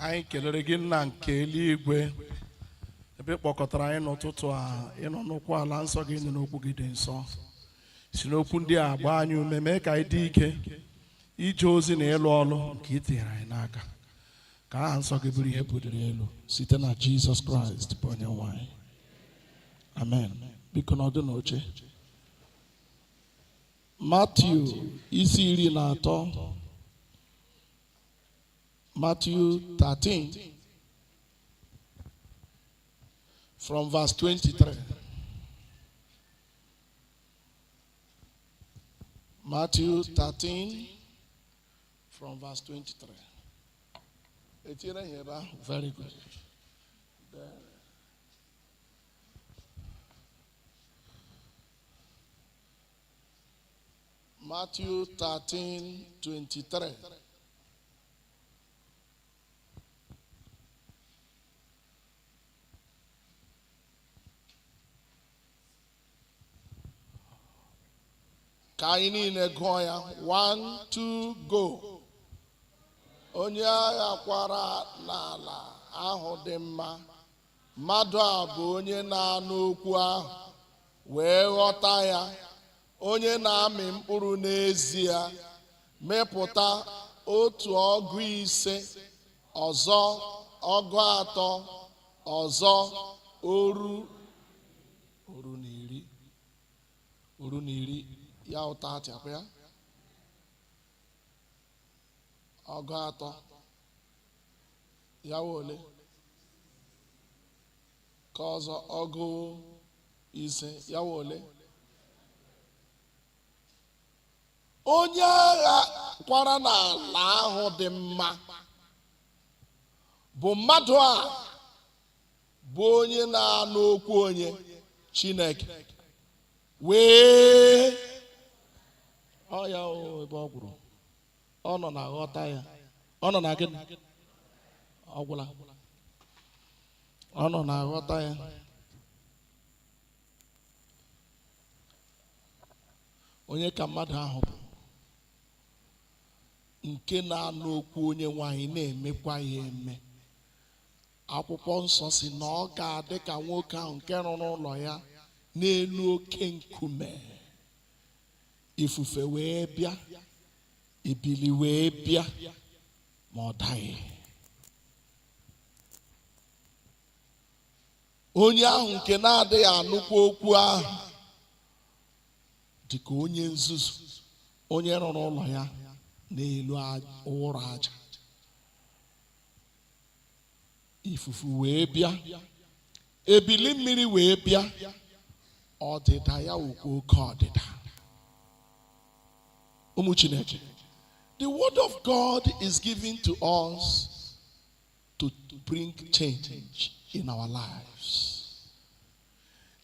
Anyị kelere gị, Nna nke eluigwe, ebe ị kpọkọtara anyị n'ụtụtụ a ịnọ n'ụkwụ ala nsọ gị, nụ n'okwu gị dị nsọ. Si n'okwu ndị a gbaa anyị ume, mee ka anyị dị ike ije ozi na ịlụ ọlụ nke ị tinyere anyị n'aka, ka aha nsọ gị bụrụ ihe buliri elu site na Jizọs Kraịst bụ onye nwe anyị. Amen. Biko nọdụ n'oche. Matiu isi 13, Matthew 13 from verse 23. Matthew 13 from verse 23. Etinyere ya ebe ahụ. Very good. Then, Matthew 13, 23. Ka anyị niile gụọ ya. One, two, go. Onye agha kwara n'ala ahụ dị mma, mmadụ a bụ onye na-anụ okwu ahụ wee ghọta ya, onye na-amị mkpụrụ n'ezie, mịpụta otu ọgụ ise, ọzọ ọgụ atọ, ọzọ oru na iri, oru na iri. Ya ụta atịakwa ya ọgụ atọ, ya wụ ole ka ọzọ ọgụ ise, ya wụ ole? Onye agha kwara n'ala ahụ dị mma bụ mmadụ a bụ onye na-anụ okwu onye Chineke wee ọ ya o. Ebe ọ gwụrụ, ọ nọ na ghọta ya, ọ nọ na gịnị? Ọ gwụla. Ọ nọ na ghọta ya. Onye ka mmadụ ahụ bụ nke na-anụ okwu onye nwanyị na-emekwa ya eme? Akwụkwọ nsọ si na ọ ga-adị ka nwoke ahụ nke rụrụ ụlọ ya n'elu oke nkume. Ifufe wee bịa, ebili wee bịa, ma ọ daghị. Onye ahụ nke na-adịghị anụkwa okwu ahụ dị ka onye nzuzu, onye rụrụ ụlọ ya n'elu ụrọ aja. Ifufe wee bịa, ebili mmiri wee bịa, ọdịda ya wụkwa oke ọdịda. Ụmụ Chineke, the word of God is given to us to bring change in our lives.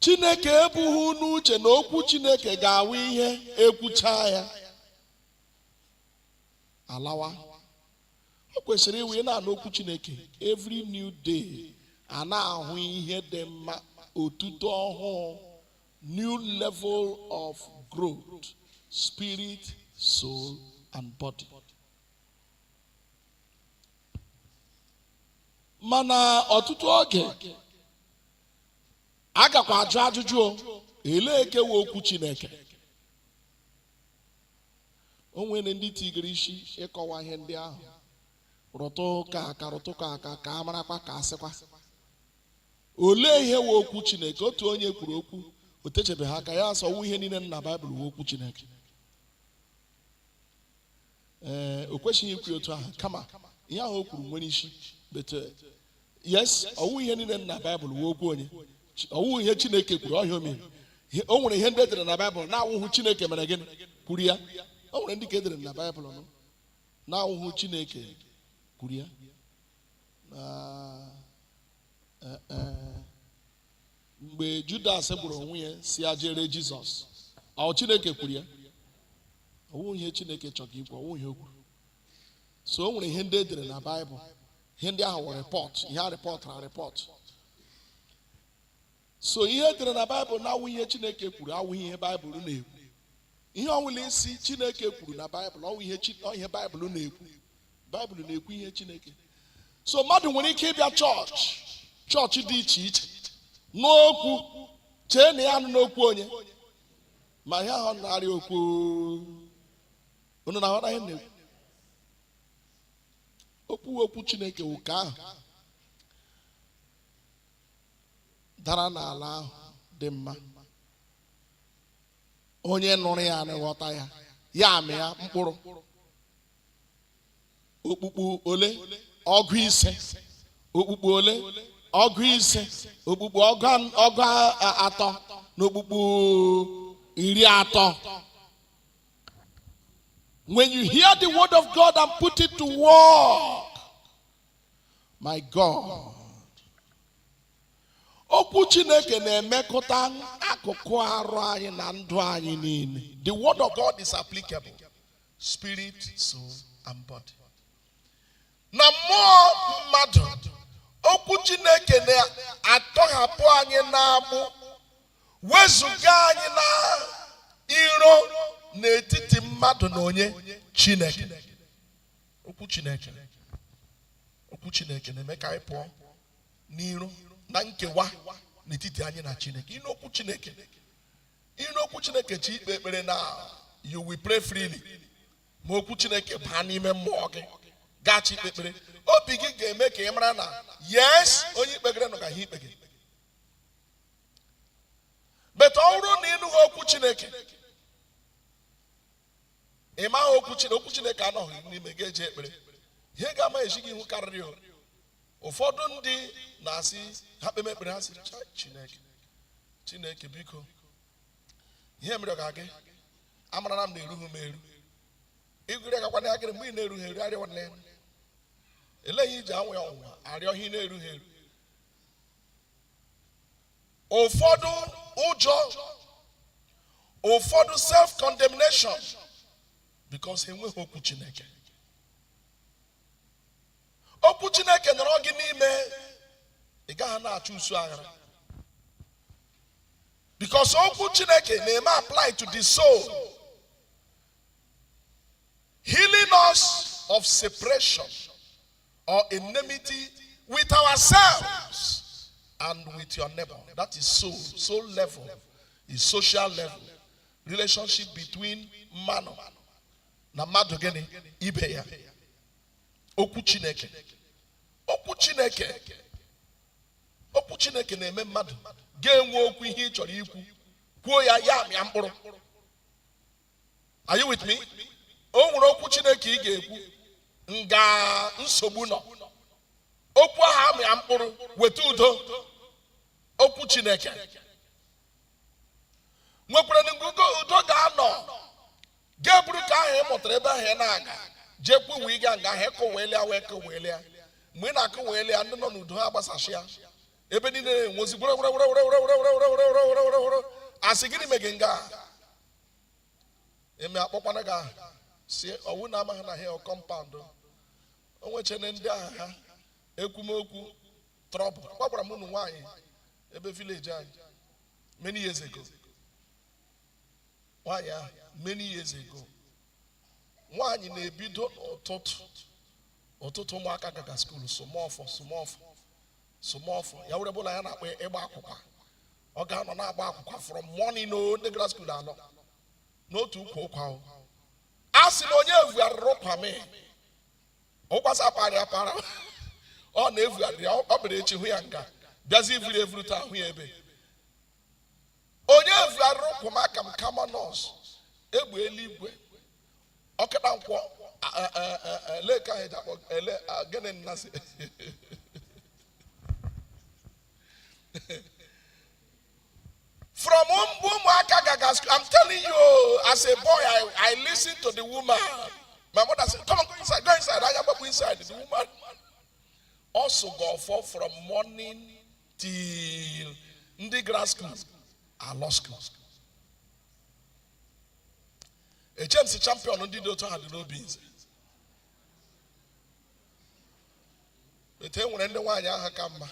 Chineke ebughị n'uche na okwu Chineke ga-awụ ihe ekwucha ya alawa. O kwesịrị iwe na-anụ okwu Chineke every new day, a na-ahụ ihe dị mma, otuto ọhụụ, new level of growth, spirit, soul and body. Mana ọtụtụ oge a gakwa ajụ ajụjụ o, elee ekewa okwu Chineke? O nwere ndị tigere isi ịkọwa ihe ndị ahụ, rụtụ ụka aka, rụtụ ụka aka, ka a marakwa ka a sịkwa olee ihe wụ okwu Chineke. Otu onye kwuru okwu o techebeghị aka, ya asọwụ ihe niile na Baịbụl wụ okwu Chineke. Ee, o kwesịghị ikwu otu ahụ, kama ihe ahụ o kwuru nwere isi. But yes, ọwụ ihe niile na Baịbụl wụ okwu onye, ọwụ ihe Chineke kwuru. Ọhịa omere o nwere ihe ndị edere na Baịbụl na-awụhụ Chineke mere gịnị kwuru ya. O nwere ndị ka edere na Baịbụl nụ na-awụhụ Chineke kwuru ya. Na mgbe Judas gburu onwe ya si ya jere Jizọs, ọ Chineke kwuru ya? Ọwụ ihe Chineke chọrọ ikwu, ọwụ ihe o kwuru. So o nwere ihe ndị edere na Baịbụl, ihe ndị ahụ were report, ihe a rịpọtara report. So ihe edere na Baịbụl na-awụ ihe Chineke kwuru awụghị ihe Baịbụl na-ekwu. Ihe ọbụla isi Chineke kwuru na Baịbụl, ọwụ ihe Baịbụl na-ekwu. Baịbụl na-ekwu ihe Chineke. So mmadụ nwere ike ịbịa chọọchị, chọọchị dị iche iche, n'okwu chee na ya nụ n'okwu onye ma ihe ahụ na-arịa okwu. Unu na-aghọta ihe m na-ekwu? Okwu okwu Chineke wụ ka ahụ dara n'ala ahụ dị mma. Onye nụrụ ya ghọta ya, ya amị ya mkpụrụ okpukpu ole? 50. Okpukpu ole? 50. Okpukpu 30 na okpukpu 30. When you hear the word of God and put it to work, my God, okwu Chineke na-emekọta akụkụ arụ anyị na ndụ anyị niile. The word of God is applicable, spirit, soul and body. Na mmụọ mmadụ, okwu Chineke na-atọhapụ anyị n'agbụ, wezụga anyị na iro n'etiti mmadụ na onye Chineke. Okwu Chineke, okwu Chineke na-eme ka anyị pụọ n'iro na nkewa n'etiti anyị na Chineke. Ịnụ okwu Chineke, ịnụ okwu Chineke, chi ikpe ekpere na you will pray freely. Ma okwu Chineke baa n'ime mmụọ gị, gachi ikpe ekpere, obi gị ga-eme ka ị mara na yes, onye ikpegere nọ ka ihe ikpe gị. But ọ bụrụ na ịnụghị okwu Chineke, ị maghị okwu Chineke, okwu Chineke anọghị n'ime gị, eji ekpere, ihe ga-ama ezi gị ihu karịrị o. Ụfọdụ ndị na-asị ha kpeme ekpere, ha sị, "Chai, Chineke, Chineke biko, ihe mere ọ ga-agị amarala m na erughị m eru." Igwere agakwana agịrị mgbe ị na-erughị eru arịọ ya. Elee ihe iji anwụ ya ọnwụnwa arịọ ihe ị na-erughị eru? Ụfọdụ ụjọ, ụfọdụ self condemnation, because enweghị okwu Chineke. Okwu Chineke nọrọ gị n'ime, ị gaghị na-achụ usu aghara, because okwu Chineke na-eme apply to the soul, healing us of separation or enmity with ourselves and with your neighbor. That is soul. Soul level is social level, relationship between mmanụ na mmadụ gịnị ibe ya. Okwu Chineke, okwu Chineke, okwu Chineke na-eme mmadụ ga-enwe okwu. Ihe ị chọrọ ikwu, kwuo ya, ya amịa mkpụrụ. Are you with me? O nwere okwu Chineke ị ga-ekwu nga nsogbu nọ, okwu ahụ amịa mkpụrụ, weta udo. Okwu Chineke nwekwara ngugo udo ga-anọ, ga-eburu ka ahụ ị mụtara ebe ahụ ị na-aga jee kwuwe ịga nga ahụ ịkụwelia wee kụwelia. Mgbe ị na-akụwelia, ndị nọ n'udo ha gbasasị ya ebe niile, na-enwezi gwere gwere gwere gwere gwere gwere gwere gwere gwere gwere gwere gwere. Asị gịnị megị nga eme akpọkwana gị aha si ọwụ na amaghị na ha compound o nwechene ndị agha ha ekwumokwu trouble. Gwagwara m unu nwaanyị ebe village anyị many years ago. Nwaanyị ahụ, many years ago, nwaanyị na-ebido n'ụtụtụ ụtụtụ, ụmụaka gaga school, sụmọfọ sụmọfọ sụmọfọ ya were bụla ya na-akpọ ịgba akwụkwọ. Ọ ga-anọ na-agba akwụkwọ from morning o ndị gara school anọ n'otu ukwu ụkwa o. A sị na onye evugharịrị ụkwa mee ụkwasị aparị apara, ọ na-evugharị ya, ọ bịara echi hụ ya nga bịazi ivuru evuru taa hụ ya ebe onye evugharịrị ụkwụ m aka m kama nọọsụ egbe eluigwe ọkịta nkwọ ele ka ahụ eji akpọ ele gịnị nnasị. From ụmụaka gaga school, I'm telling you, as a boy, I listened to the woman. My mother said, "Come on, go inside, go inside." I go inside. The woman also go for from morning till ndị gara school alọ school. Eche m si champion ndị dị otu ha dị n'obi nze. Etu e nwere ndị nwaanyị aha ka mma.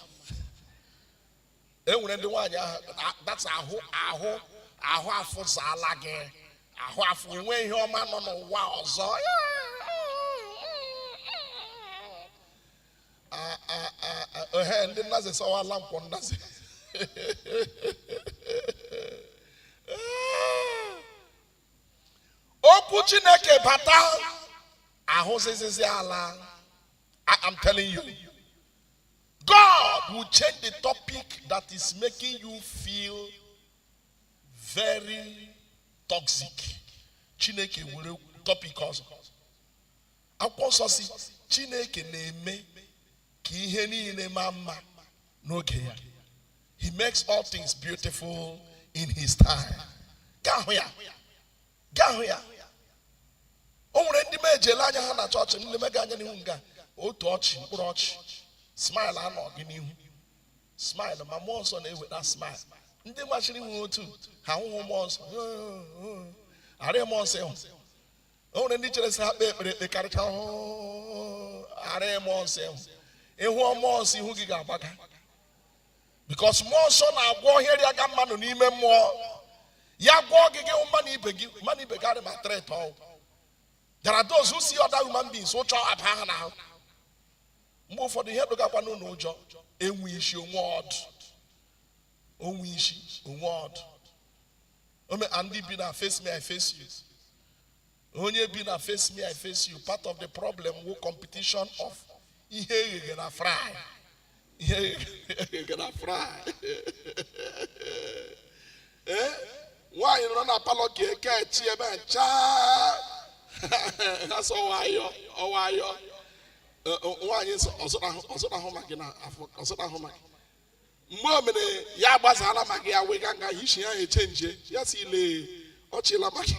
E nwere ndị nwaanyị ahụ that's ahụ ahụ ahụ afụzala gị ahụ afụ enwe ihe ọma nọ n'ụwa ọzọ. Ehe, ndị nnaze sọwa ala nkwọ nnaze. Okwu Chineke bata, ahụzizizi ala. I am telling you, God will change the topic that is making you feel very toxic. Chineke were topic ọzọ. Akwụkwọ Nsọ si Chineke na-eme ka ihe niile maa mma n'oge ya. He makes all things beautiful in his time. Gaa hụ ya. Gaa hụ ya. O nwere ndị m ejele anya ha na chọọchị, ndị mega anya n'ihu nga otu ọchị, mkpụrụ ọchị, smile anọ gị n'ihu, smile, ma Mmụọ Nsọ na-eweta smile. Ndị machiri ihu otu ha ahụhụ Mmụọ Nsọ, arịa Mmụọ Nsọ ịhụ. O nwere ndị chere sị ha kpee ekpere ekpekarịcha, arịa Mmụọ Nsọ ịhụ. Ịhụ Mmụọ Nsọ, ihu gị ga-agbaga, because Mmụọ Nsọ na-agwọ ihe rịaga mmadụ n'ime mmụọ. Ya gwọọ gị, gị hụ mmadụ ibe gị, mmadụ ibe gị arị ma threat ọwụ. There are those who see other human beings, ụjọ aba ha n'ahụ. Mgbe ụfọdụ ihe dogakwa n'ụlọ ụjọ enwe isi onwe ọdụ, onwe isi onwe ọdụ. Ome ndị bi na face me I face you. Onye bi na face me I face you, part of the problem wu competition of ihe egheghe na fry, ihe egheghe na fry. Ee, nwaanyị nọ na parlour ka eke echi ebe chaa ha sọ nwayọ ọwayọ. Nwaanyị ọzọnahụ maka na afọ ọzọnahụ maka mgbe o mere ya gbazala maka ya wega nga isi ya echenjie ya si lee ọchịla maka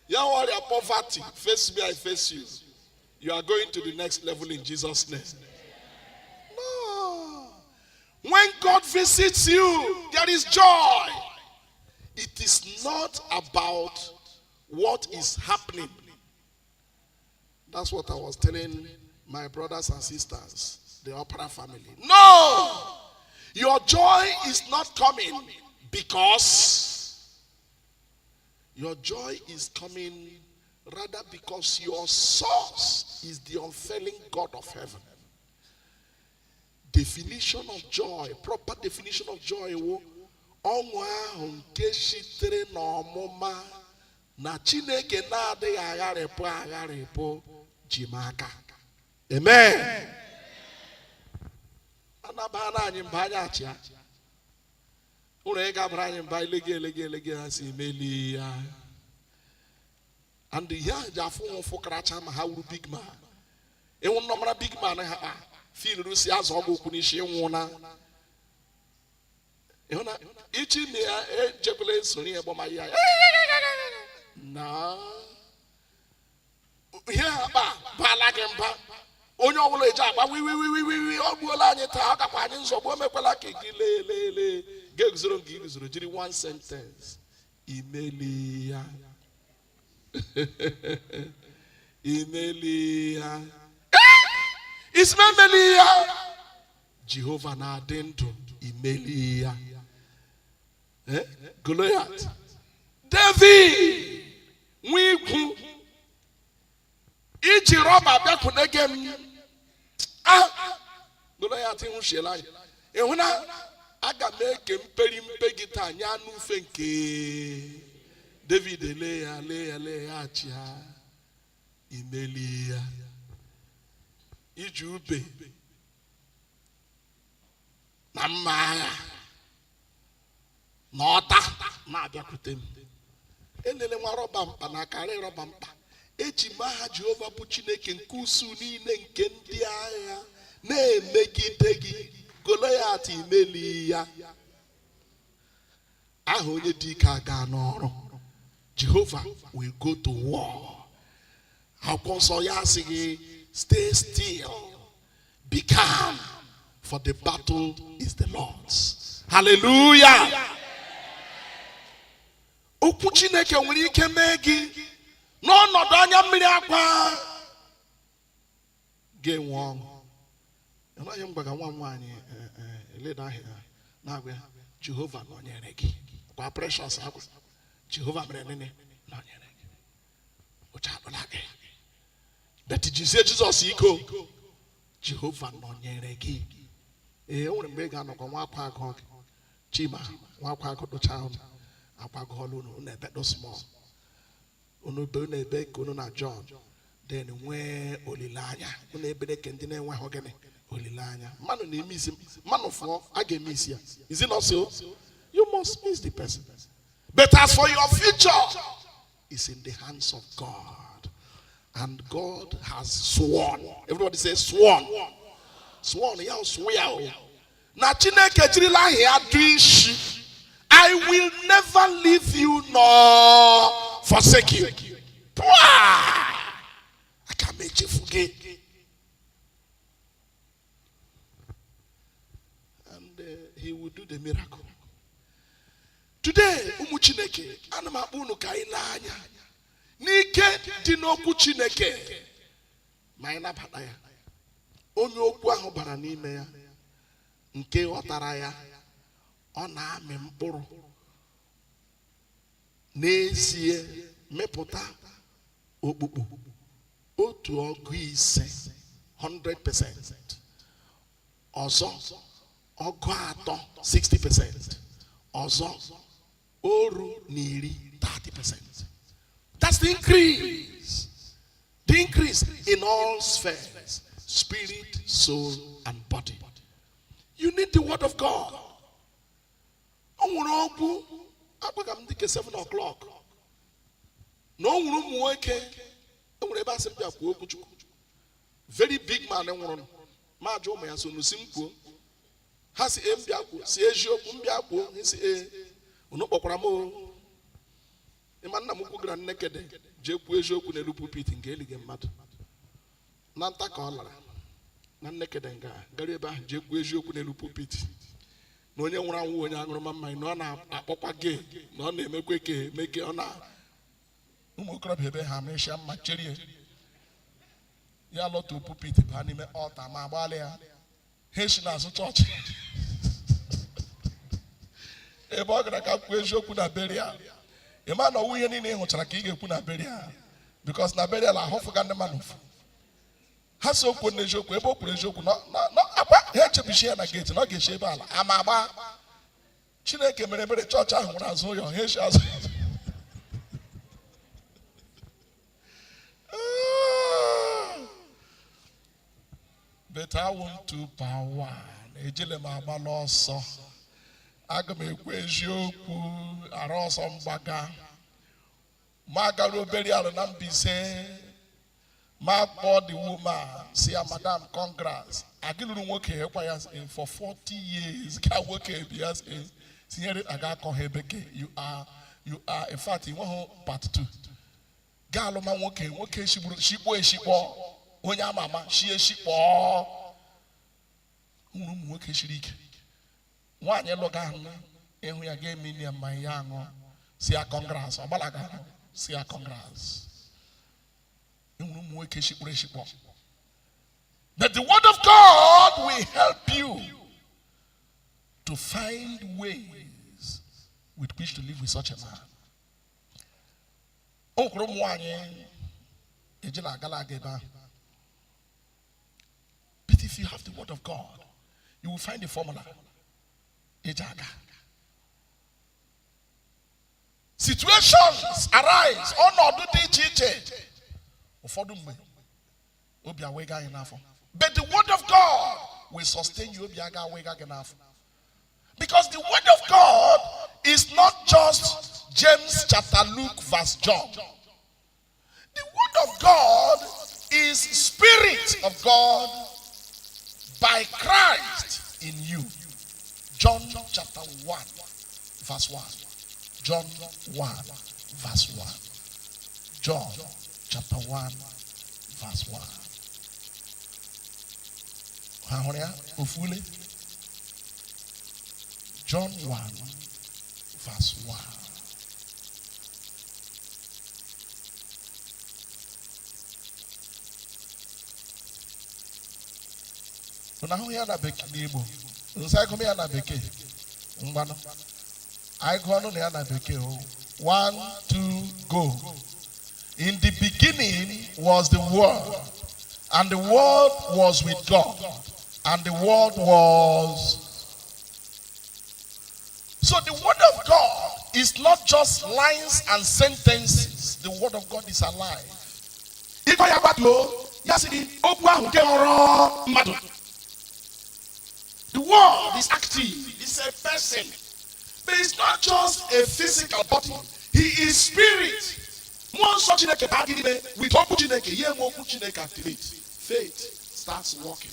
ya ọrịa poverty. Face me I face you. You are going to the next level in Jesus' name. No. When God visits you, there is joy. It is not about what is happening. That's what I was telling my brothers and sisters, the Opera family. No! Your joy is not coming because your joy is coming rather because your source is the unfailing God of heaven. Definition of joy, proper definition of joy, wo ọṅụ ahụ nke sitere n'ọmụma na Chineke na-adịghị agharịpụ agharịpụ ji m aka. Amen. Anabara anyị mba, anyị achịa ụlọ ị gabara anyị mba, elege elege elege ha si emeli ya. And ihe ahụ ji afụ ụfụ karacha ma ha wuru big man. Ịhụ nnọmara big man ha kpa filru si azụ ọgwụ okwu n'isi ịnwụ na ịhụ na ichi na ya ejekwala esoro ihe gbọma ya na ihe ha kpa baala gị mba. Onye ọbụla eji agba wiwiwiwiwi, ọ gbuola anyị taa, ọ gakwa anyị nzọgbu, o mekwala ka gị lee lee lee ga-eguzoro nke iguzoro jiri one sentence imeli ya, imeli ya, ismemeli ya. Jehova na-adị ndụ, imeli ya. Goliath, David nwa ikwu iji rọba bịakwunege m. Goliath nwụchiela anyị. Ịhụ na aga m eke mperi mpe gị taa nye anụ ufe nke David. Ele ya lee ya lee ya achịa imeli ya. Iji ube na mma agha na ọta na-abịakwute m. Elele nwa rọba mkpa na akarị rọba mkpa. Eji m aha Jehova bụ Chineke nke usuu niile nke ndị agha na-emegide gị. Goliath imeli ya. Aha onye dị ike aga n'ọrụ. Jehova will go to war. Akwụkwọ Nsọ ya asị gị stay still, be calm, for the battle is the Lord's. Hallelujah. Okwu Chineke nwere ike mee gị n'ọnọdụ anya mmiri akwa ga-enwe ọṅụ. Anaghị m gwaga nwa m nwaanyị eleda ahịa na-agwa ya Jehova nọnyere gị. Kwa Precious agwa Jehova mere nene nọnyere gị. Ụcha akpụla gị. But jizie Jizọs ike o. Jehova nọnyere gị. Ee, o nwere mgbe ị ga-anọkọ nwa akwa agụọ gị. Chima, nwa akwa agụ dụcha unu. Akwa agụọla unu, unu ebedo small. Unu be unu ebe ka unu na John. Then nwee olileanya. Unu ebere ka ndị na-enweghị gịnị? Olileanya. Mmanụ na-eme isi, mmanụ fụọ, a ga-eme isi ya. Is it not so? You must miss the person. But as for your future, it's in the hands of God. And God has sworn. Everybody say sworn. Sworn, ya swear. O. Na Chineke jirila aha ya dụ isi. I will never leave you nor forsake you. Pụa! Aka m echefu gị. And he will do the miracle. Today, ụmụ Chineke, ana m akpọ unu ka anyị lee anya n'ike dị n'okwu Chineke ma anyị nabata ya. Onye okwu ahụ bara n'ime ya, nke ghọtara ya, ọ na-amị mkpụrụ n'ezie mepụta okpukpu otu ọgụ ise 100%, ọzọ ọgụ atọ 60%, ọzọ oru na iri 30%. That's the increase. The increase in all spheres, spirit, soul, and body. You need the word of God. O nwere okwu akpaga m dịka 7 o'clock na o nwere ụmụ nwoke e nwere ebe asị m bịa kwuo okwu Chukwu. Very big man nwụrụ, ma jụọ ụmụ ya so unu si m kwuo, ha si e m bịa kwuo, si eziokwu m bịa kwuo, ha si ee, unu kpọkwara m o. Ịma nna m ukwu gara Nnekede jee kwuo eziokwu n'elu pulpit nke elighị mmadụ na nta ka ọ lara na Nnekede nga gara ebe ahụ jee kwuo eziokwu n'elu pulpit na onye nwụrụ anwụ onye aṅụrụma mmanya na ọ na-akpọkwa gee na ọ na-emekwe ke emeke ọ na ụmụ okorobịa ebe ha mechia mma cherie ya lọtuo pulpit baa n'ime ọta ma agbalị ya ha esi n'azụ chọọchị ebe ọ gara ka kwuo eziokwu na burial. Ị ma na ọwụ ihe niile ị hụchara ka ị ga-ekwu na burial, because na burial ahụfụga ndị mmadụ ụfụ. Ha si okwu n'eziokwu ebe o kwuru eziokwu na akwa ha echebichi ya na gate na ọ ga-esi ebe ala ama agba. Chineke mere ebere, chọọchị ahụ nwere azụ ụlọ, ha esi azụ. But I want to power. Ejele m agbala ọsọ. Aga m ekwu eziokwu ara ọsọ mgbaga. Ma garuo burial na Mbaise. Ma kpọọ the woman si ya, "Madam, congrats." Agị lụrụ nwoke ekwa ya for 40 years ka nwoke bi ya tinyere aga akọ ha bekee. You are in fact ị nweghị part 2. Gaa alụma nwoke, nwoke shigburu shikpọ eshikpọ, onye ama ama shie shikpọ. Ụmụ nwoke shiri ike. Nwaanyị lụga ahụ ịhụ ya ga-eme ya mmanya ya aṅụ si ya congrats, ọ gbalaga si ya congrats. Ịhụrụ ụmụ nwoke shikpọrọ eshikpọ. But the word of God will help you to find ways with which to live with such a man. O nwekwara ụmụ nwaanyị ejila agala aga ebe ahụ. But if you have the word of God, you will find the formula. Eji aga. Situations arise, ọnọdụ dị iche iche. Ụfọdụ mgbe, obi awịga anyị n'afọ. But the word of God will sustain you, obi aga awịga gị n'afọ. Because the word of God is not just James chapter Luke verse John. The word of God is spirit of God by Christ in you. John chapter 1 verse 1. John 1 verse 1. John chapter 1 verse 1. Ha hụrụ ya ofule? John 1 verse 1. Unu ahụ ya na bekee n'Igbo? Nsị agụm ya na bekee. Ngwanụ. Anyị gụọ ọnụ na ya na bekee o. One, two, go. In the beginning was the Word. And the Word was with God, and the Word was. So the Word of God is not just lines and sentences. The Word of God is alive. Ife ya gbatuo, ya sị gị okwu ahụ nke ghọrọ mmadụ. The Word is active. It's a person. But it's not just a physical body. He is spirit. Mmụọ nsọ Chineke baa gị n'ime with okwu Chineke, ya enwe okwu Chineke activate. Faith starts working.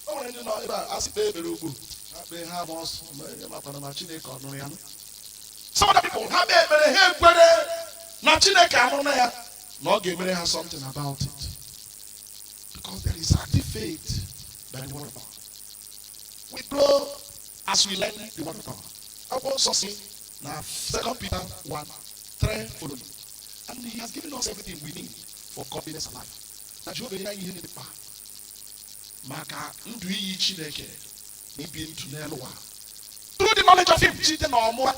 O nwere ndị nọ ebe a asị kpee ekpere ugbu ha kpee ha ma ọsọ ma makwara na Chineke ọ nụrụ ya. Some other people, ha kpee ekpere ha ekwere na Chineke anụrụ ya na ọ ga-emere ha something about it. Because there is active faith by the word of God. We grow as we learn the word of God. Akwụkwọ nsọ si na 2 Peter 1, 3 following. And he has given us everything we need for godliness and life. Na Jehova nyere anyị ihe dị mkpa maka ndụ iyi Chineke na ibi ndụ n'elu ụwa. Through the knowledge of him, site na ọmụma.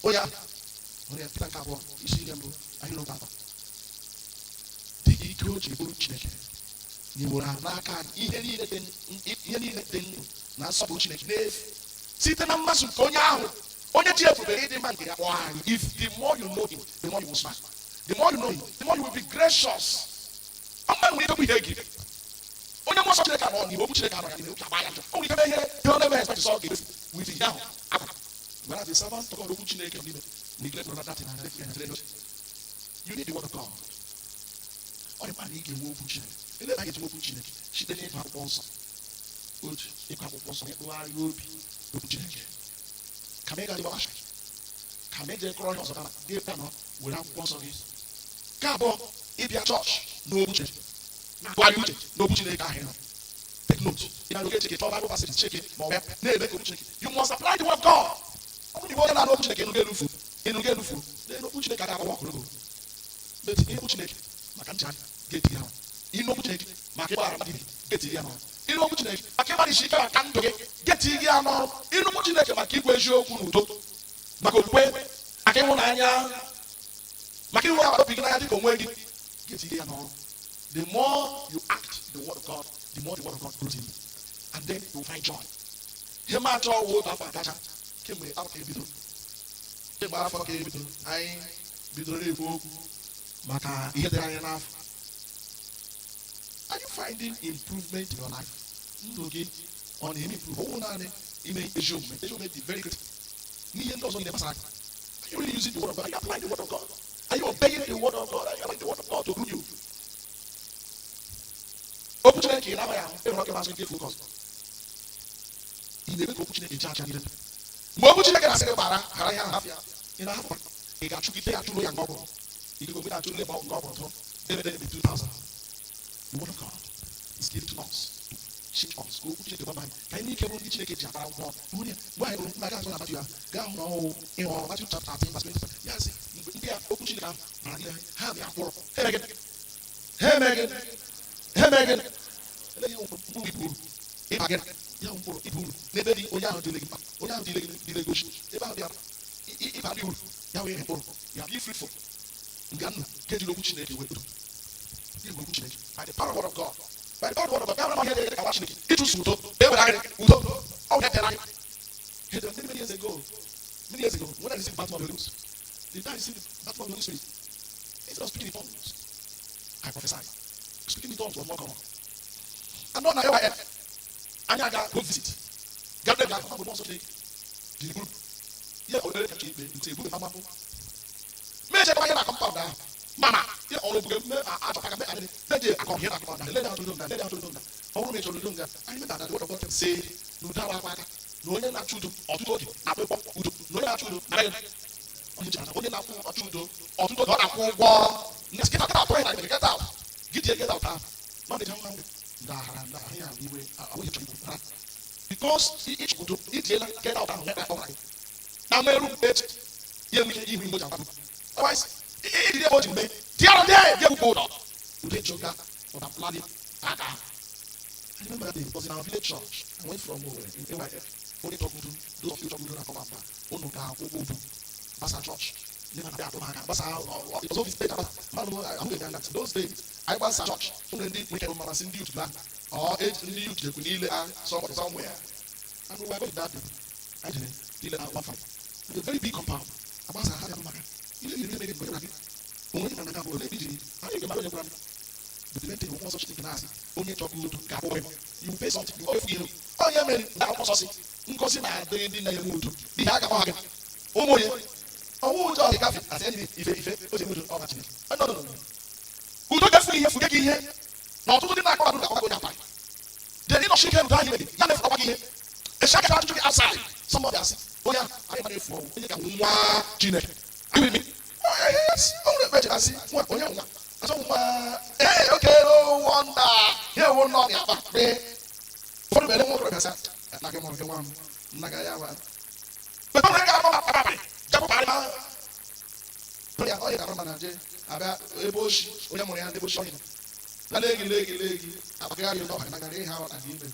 Onye ahụ, onye Pita nke abụọ, isi ihe mbụ, ahịrịokwu atọ. Dị ka ike o ji bụrụ Chineke nyeworo ha n'aka anyị ihe niile dị ndụ na nsọpụrụ Chineke n'efu site na mmasị nke onye ahụ onye ji ebube ịdị mma nke ya kpọọ anyị. If the more you know him, the more you will smile. The more you know him, the more you will be gracious. Ọmụma nwere ike bụ ihe gị onye mmụọ nsọ Chineke anọ n'ime okwu Chineke anọ ya n'ime okwu agba ya njọ. O nwere ike mee ihe ihe ọ na-eme expect sọ ga-emefu with ihe ahụ agwa. Whereas the servant of God, okwu Chineke nọ n'ime, neglect brother that and you need the word of God. Ọ dị mkpa na ị ga-enwe okwu Chineke. Ele ebe a ga-eji okwu Chineke? Site n'ịgụ akwụkwọ nsọ. Otu ịgụ akwụkwọ nsọ, ịkpụgharị obi okwu Chineke. Ka ma ị gara ịgbawa ka ma ejee kọrọ ihe ọzọ, kama gị bịa nọ were akwụkwọ nsọ gị. Nke abụọ, ịbịa chọọchị n'okwu Chineke, na-atụgharị uche n'okwu Chineke ahụ ị nọ. Take note. Ị na-oge cheke chọọ Bible passage, cheke ma ọ bụ na-eme ka okwu Chineke. You must apply the word of God. Ọ bụrụ na ịbụ onye na-anụ okwu Chineke, ịnụ ga-elufu, ịnụ ga-elufu n'elu okwu Chineke agaghị agbawa ọkụrụ. But ịnụ okwu Chineke maka nchegharị, ga-eti ya n'ọrụ. Ịnụ okwu Chineke maka ịgbaghara mmadụ ibe, ga-eti ya n'ọrụ. Ịnụ okwu Chineke maka ịgbalịsi ike maka ndụ gị, ga-eti ya n'ọrụ. Ịnụ okwu Chineke maka ikwu eziokwu n'udo, maka okwukwe, maka ịhụnanya, maka ịhụ agbata obi gị n'anya dịka onwe gị, ga-eti ya n'ọrụ. The more you act the word of God, the more the word of God grows in you, and then you will find joy. Ihe m achọ wụ otu afọ agacha kemgbe afọ ka ebidoro, kemgbe afọ ka ebidoro, anyị bidoro ekwu okwu maka ihe dịrị anyị n'afọ. Are you finding improvement in your life? Ndụ gị ọ na-eme improve? Ọ bụrụ naanị ime ezi omume, ezi omume dị very critical n'ihe ndị ọzọ niile gbasara gị. Are you really using the word of God? Are you applying the word of God? Are you obeying the word of God? Are you allowing the word of God to rule you? Okwu Chineke ị na-amaghị ahụ ịhụrụ oke masị nke focus. Ị na-eme ka okwu Chineke chaa acha n'ire mgbe okwu Chineke na-asị gị gbara ghara ihe ahụ, hapụ ya, ị na-ahapụ? Ị ga-achụgide ya, chụrụ ya nke ọ bụrụ ị ga na-achụrụ ya nke ọ bụrụ tụrụ debe debe 2000. The word of God is given to us to change us. Ka okwu Chineke gwa anyị ka anyị n'ike bụrụ ndị Chineke ji akpara ụgwọ. Onye mgbe anyị gụrụ mmadụ azụ na Matthew ahụ, gaa hụ na ọhụụ ịhụ ọrụ Matthew chapter 13 verse 20, ya sị mgbe ndị a okwu Chineke ahụ bara n'ime ha mịa mkpụrụ. Ha eme gịnị? Ha eme gịnị? Ha eme gịnị? Ele ihe mkpụrụ ibu uru ịba gịnị ya bụ mkpụrụ ibu uru n'ebe dị onye ahụ dịle gị mkpa, onye ahụ dịle gị dịle gị ochi ebe ahụ dị ya ịba ndị uru ya wee mkpụrụ ya be fruitful. Nga nna nke jiri okwu Chineke wee udo. Gịnị bụ okwu Chineke? By the power of the word of God. By the power of the word of God. Ya bụrụ na ihe dị ka Chineke ịchụso udo, e were anyị udo ọ bụ ya anyị. Hey, many, many years ago, many years ago, when I received the baptism of the Holy Ghost, the day I received the baptism of the Holy Spirit, instead of speaking in tongues, I prophesied. Speaking in tongues was more common. And not now, anyị aga go visit. Gabriel ga ahụ mmụọ nsọ Chineke jiri buru ihe obere ka ikpe ntị eburu mama mbụ mechekwa ihe na compound ahụ mama ihe ọrụ ebuge mme achọta ka adịrị meje akọ ihe na compound ahụ lede achọrọ udo nga, lede achọrọ udo nga. Ọ bụrụ na ị chọrọ udo nga anyị meta na the word of God say na udo awa aka na onye na-achọ udo ọtụtụ oge na-akwụ ụgwọ udo, na onye na-achọ udo na onye ji onye na-akwụ ọchụ udo ọtụtụ oge ọ na-akwụ ụgwọ. Get out, get out, get out, get out, gị jie get out ahụ ma na-eji ahụ ndahara ndahara ya iwe ahụ ihe chọrọ ikwu ha because ịchọ udo ijiela get out ahụ nweta ọra gị na mmerụ echi ya enwe ike ihu igbo ji akwado. Otherwise ijiri ebe o ji mee diara ndị ahụ ga-ekwukwu ụlọ udo ịchọga ụda aka. I remember that day. It was in our village church. I went from in AYF. Only talk udo. Those of you talk udo na come back. Unu ga-akwụ ụgwọ udo. Basa church. Ndị na-abịa atụ maka gbasa ọzọ state mmadụ ahụghị ya na those days anyị gbasa chọọchị ụmụ ndị nwere mmasị, ndị youth na ọ ndị youth jekwu niile ha somewhere, and we were going that day. Anyị jere ile na one farm. It's a very big compound. Agbasa ha bịa maka ile iri eme gị gị onwe onye na-aga bụ ole ijiri anyị ga-mara onye gwara m. But the main thing, mmụọ nsọ Chineke na-asị onye chọrọ udo ga-akwụ ụgwọ. You pay something, you owe ihe. Onye mere na akwụkwọ nsọ sị ngozi na-adịrị ndị na-eme udo n'ihi a ga-akpọ ha gị ụmụ onye ọnwụ ụjọ dị gafe asị enyi ife ife o ji eme udo ọma Chineke. No, no, no, no. Udo ga-efu ihe fuge gị ihe na ọtụtụ ndị na-akpọ udo ga-akpọ onye akpa dị ịnọchi ike udo anyị mere ya na-efu ọgwa gị ihe esi aka ajụjụ gị outside. Somebody asị onye ahụ anyị mara efu ọnwụ onye ka nwa Chineke. Are you with me? Oh, yes. O nwere ekpe asị nwa onye nwa asị nwa ee, okay, no wonder ya ewu nọ ya akpa mee ụfọdụ mere nwa okorobịa sị na gị mụrụ gị nwa m nna gị ya wa mgbe ọ nwere ga-anọ na abalị jepụ parị ma ya ọ ya ga-arụ mana je abịa ebe oshi onye mụrụ ya ndị oshi ọhịa na lee gị lee gị lee gị akpagharị ụlọ maka nagara ihe ahụ na gị ime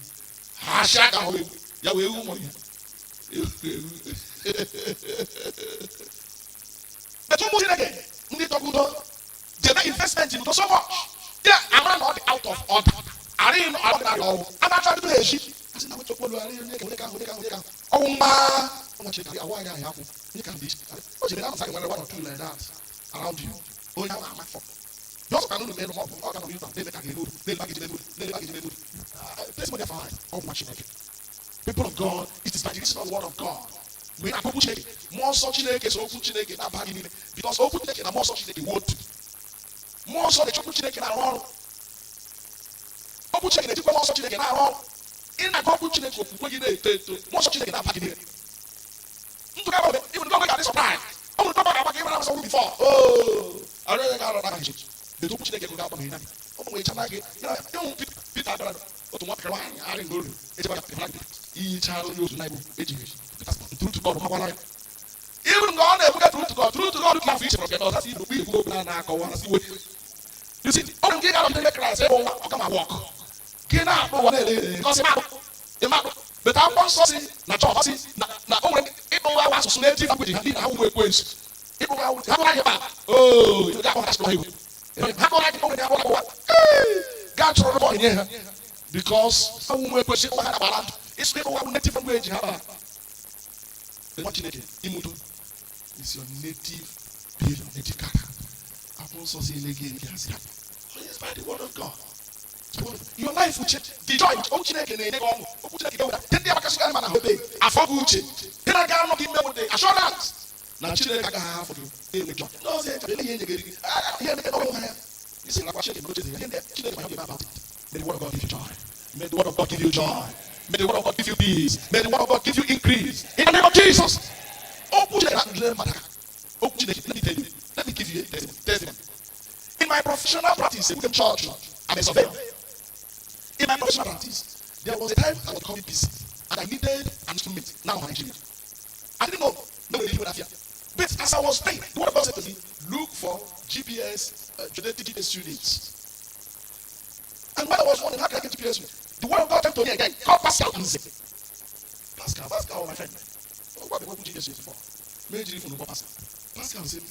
ha shi aka hụ egwu ya wee ewu mụrụ ya ewu. But ụmụ Chineke ndị tọrọ udo jebe investment in udo so much ya amara na ọ dị out of order arịghị na ọdịnala ọwụ a na-achọ adịdụ ha echi asị na nweta okpolu arịghị onye ka onye ka onye ka onye ka ọwụ mma nwa Chineke awụ anya ahịa akwụ onye ka dị iche o chere na amụsa gị nwere one or two like that around you onye ahụ ama fọ just ka nunu mere ma ọ bụ ọ ga nọ n'ụlọ na-eme ka ga-eme uru na-eme ka ga-eme uru na-eme ka ga-eme uru. Place money for ọ nwa Chineke. People of God, it is by the reason of the word of God. Mgbe ị na-akpọ okwu Chineke, mmụọ nsọ Chineke so okwu Chineke na-aba gị n'ime because okwu Chineke na mmụọ nsọ Chineke wu otu. Mmụọ nsọ na-echekwa Chineke na-arụ ọrụ, okwu Chineke na-ejikwa mmụọ nsọ Chineke na-arụ ọrụ. Ị na-agụ okwu Chineke, okwukwe gị na-eto eto, mmụọ nsọ Chineke na-aba gị n'ime ndụ gị agbanwe. Ịbụ ndị ọgwe ga-adị surprise ọ bụrụ ndị ọgwe ga-agba gị ịmara nsọ before oh arụ ya ga-arụ na njem etu okwu Chineke ga-agbanwe ya ọ bụ nwechana gị ịhụ Pita bịara otu nwatakịrị nwaanyị arị n'olu echekwa ya ihicha onye otu na ibu ejighị true to God makwara ya even mgbe ọ na-ebuga true to God, true to God ka afọ iche ka ọ sị igbo igbo okwu na-akọwa na siwe. You see, ọ bụ nke ị ga-anọ n'ime Kraịst ebe ụwa ọ kama work gị na-akpụ ụwa na-ele gosi makpụ ịmakpụ beta akwụkwọ nsọ si na chọọchị si na o nwere ịkpụ awa asụsụ native language ha ndị na ha wụ ekwensu ịkpụ ha ha kpụrụ anyị kpa oo ị ga-akpọ ha asụsụ ha igbo ha kpụrụ anyị o nwere akpụ akpụwa gaa chọrọ rụbọ nye ha because ha wụ ekwensu ịkpụ ha gbara ndụ ịsụ ịkpụ ha native language ha kpara. Nwa Chineke, ime udo is your native behavior, native character. Akwụkwọ nsọ si ele gị eme asị is by the word of God. Your life will change. The joy okwu Chineke na-enye gị ọṅụ, okwu Chineke ga-eweta ndị agbakasị anya mana ebe afọ gị uche dị na-aga anọ gị ime the assurance na Chineke agaghị ahafụ gị enwe joy. Ndị ọzọ eche ele ihe enye gị ihe emeke n'ọnwụ ha ya isi nakwa Chineke na oche ya ihe Chineke ma ya ga-eme about it. May the word of God give you joy. May the word of God give you joy. May the word of God give you peace. May the word of God give you increase in the name of Jesus. Okwu Chineke na-akụziri mmadụ aka. Okwu Chineke, let me tell you, let me give you a testimony. In my professional practice in church, I'm a surveyor. In my professional practice, there was a time I was becoming busy and I needed an instrument. Now Nigeria, I didn't know no way fear. But as I was praying, the word of God said to me, "Look for GPS, geodetic GPS units." And when I was wondering how can I get GPS unit, the word of God came to me again. Call Pascal Nze. Pascal, Pascal, my friend. Oh, what what GPS unit for? Major phone Pascal. Pascal said,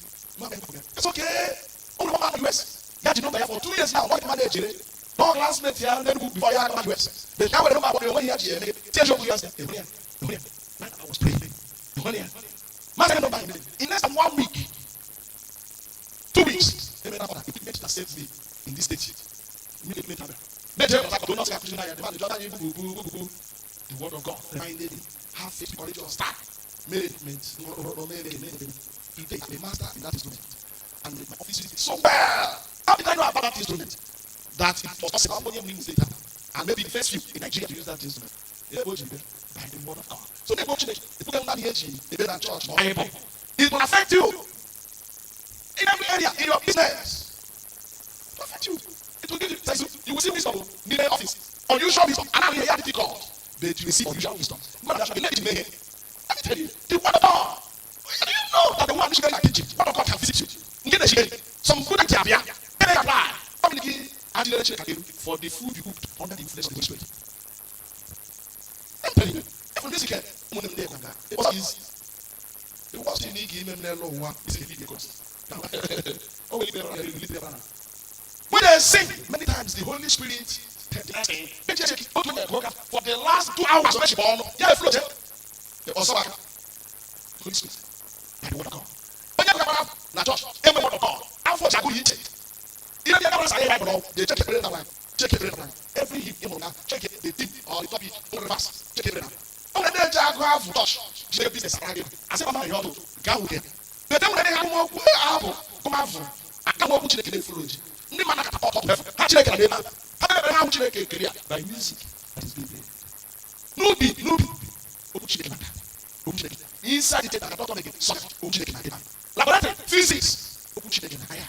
"It's okay. Only one man in the US. Ya ji number ya for 2 years now. What man ejere? No classmate ya n'Enugu before ya come US. The guy with the number onwe ya ji eme. Tie joke ya sị, "Ehụ ya, ehụ ya." When I was praying. Ehụ ya. Man number in less than one week, 2 weeks. They made that equipment that saves me in this state. Immediately later. The word of God reminded him, have faith, be courageous, start. Management, today I'm a master in that instrument. And my office uses it so well. How did I know about that instrument? That it was possible and maybe the first few in Nigeria to use that instrument. By the word of God. So they go to the church. It will affect you in every area in your business. It will affect you. It will give you, you will see wisdom in the office. Unusual wisdom. And now you hear difficult. But you receive unusual wisdom. Let me tell you, the word of God. Do you know that the one who is kitchen, word of God can visit you? Some good idea. Apply. For the food you cooked under the influence of the Holy Spirit. I'm telling you, even this weekend, it was easy. It was thing ị ga-eme m n'elu ụwa is if you cross. O nwere ikpe ya release ya. When they sing, many times the Holy Spirit for the last 2 hours of worship on ya flow ọsọ aka Holy Spirit by the word of God. Onye gụkwara na church enwe word of God afọ ji agụ ya iche ihe ndị agara sa ya Bible, they check every line, check every line, every hymn ịmụrụ na check the theme or the topic or the verse, check every line. O nwere ndị eji agụ afụ church jide business ara gị asị mama ihe ọdụ nke ahụ nke bete nwere ndị ha okwu ahụ gụmafụ aka okwu Chineke na-efuru oji ndị mmadụ akata ọtọ ha Chineke na ebe ha bịara ha hụ Chineke ekere ya by music that is being played n'ubi n'ubi okwu Chineke na okwu Chineke inside the theatre, doctor make sọ okwu Chineke na ebe laboratory physics okwu Chineke na ya